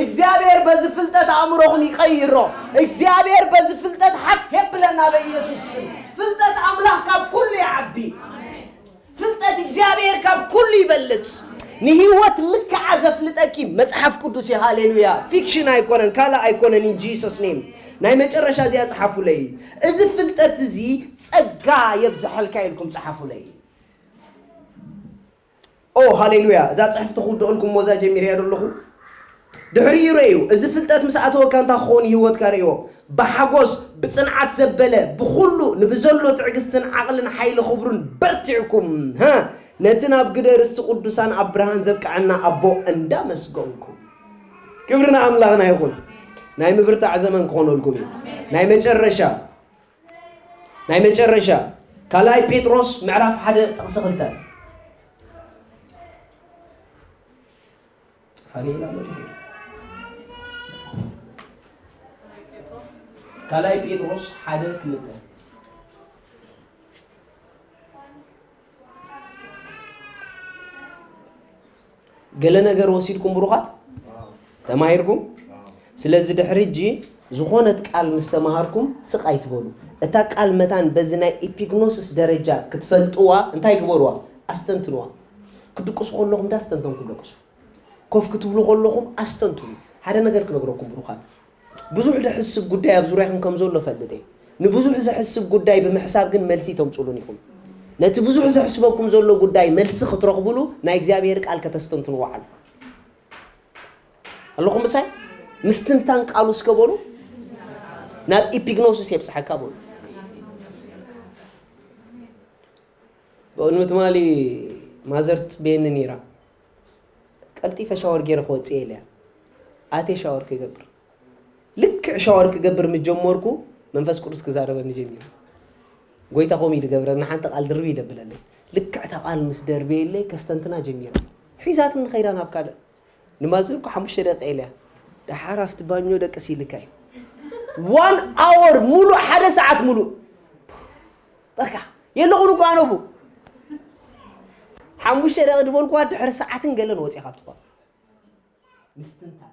እግዚኣብሔር በዚ ፍልጠት ኣእምሮኹም ይቐይሮ። እግዚኣብሔር በዚ ፍልጠት ሓፍ የብለና በኢየሱስ ስም። ፍልጠት ኣምላኽ ካብ ኩሉ ይዓቢ። ፍልጠት እግዚኣብሔር ካብ ኩሉ ይበልጽ። ንህይወት ልክዓ ዘፍልጠኪ መጽሓፍ ቅዱስ እዩ። ሃሌሉያ። ፊክሽን ኣይኮነን፣ ካልእ ኣይኮነን። In Jesus name ናይ መጨረሻ እዚኣ ጽሓፉለይ። እዚ ፍልጠት እዚ ጸጋ የብዝሐልካ ኢልኩም ጽሓፉለይ። ኦ ሃሌሉያ። እዛ ጽሕፍቲ ክውድኦልኩም ሞዛ ጀሚርያ ዘለኹ። ድሕሪኡ ረእዩ፣ እዚ ፍልጠት ምስ ኣተወካ እንታይ ክኸውን ህይወትካ ርእዮ። ብሓጎስ፣ ብጽንዓት ዘበለ፣ ብኹሉ ንብዘሎ ትዕግስትን ዓቕልን ሓይሊ ክብሩን በርቲዕኩም፣ ሃ፣ ነቲ ናብ ግደ ርስቲ ቅዱሳን ኣብ ብርሃን ዘብቅዐና ኣቦ እንዳመስገንኩም። ክብሪ ንኣምላኽና ይኹን። ናይ ምብርታዕ ዘመን ክኾነልኩም እዩ። ናይ መጨረሻ ናይ መጨረሻ ካልኣይ ጴጥሮስ ምዕራፍ ሓደ ጥቕሲ ክልተ። ፋኒላ መጥቶ። ካልኣይ ጴጥሮስ ሓደ ክልተ። ገለ ነገር ወሲድኩም ብሩኻት ተማሂርኩም። ስለዚ ድሕሪ እጂ ዝኾነት ቃል ምስ ተማሃርኩም ስቕ ኣይትበሉ። እታ ቃል መታን በዚ ናይ ኢፒግኖስስ ደረጃ ክትፈልጥዋ እንታይ ግበርዋ? ኣስተንትንዋ። ክትድቅሱ ከለኹም እንዳስተንተንኩም ደቅሱ። ኮፍ ክትብሉ ከለኹም ኣስተንትኑ። ሓደ ነገር ክነግረኩም ብሩኻት፣ ብዙሕ ድሕስብ ጉዳይ ኣብ ዙርያኹም ከም ዘሎ እፈልጥ እየ። ንብዙሕ ዝሕስብ ጉዳይ ብምሕሳብ ግን መልሲ ኣይተምጽኡሉን ኢኹም። ነቲ ብዙሕ ዘሕስበኩም ዘሎ ጉዳይ መልሲ ክትረኽቡሉ ናይ እግዚኣብሔር ቃል ከተስተንትኑ ወዓሉ። ኣለኹም ምሳይ? ምስትንታን ቃሉ እስከ በሉ ናብ ኢፒግኖስስ የብጽሐካ በሉ። ብቕድሚ ትማሊ ማዘር ትጽበየኒ ነይራ። ቀልጢፈ ሻወር ገይረ ክወጽእ እየ ኢለያ። ኣትየ ሻወር ክገብር። ልክዕ ሻወር ክገብር ምስ ጀመርኩ መንፈስ ቅዱስ ክዛረበኒ ጀሚሩ። ጎይታ ከምኡ እዩ ዝገብረኒ፣ ሓንቲ ቃል ድርቢ ይደብለለይ። ልክዕ እታ ቃል ምስ ደርበየለይ ከስተንትና ጀሚረ። ሒዛትኒ ከይዳ ናብ ካልእ። ንማዘር እኮ ሓሙሽተ ደቂቃ ኢለያ። ደሓር ኣብቲ ባኞ ደቅሲ ኢልካ እዩ። ዋን ኣወር ሙሉእ፣ ሓደ ሰዓት ሙሉእ። በቃ የለኹን እኮ ኣነ ቡ። ሓሙሽተ ደቂ ዝበልኩዋ ድሕሪ ሰዓትን ገለን ወፂኣ ካብቲ ባር። ምስትንታን።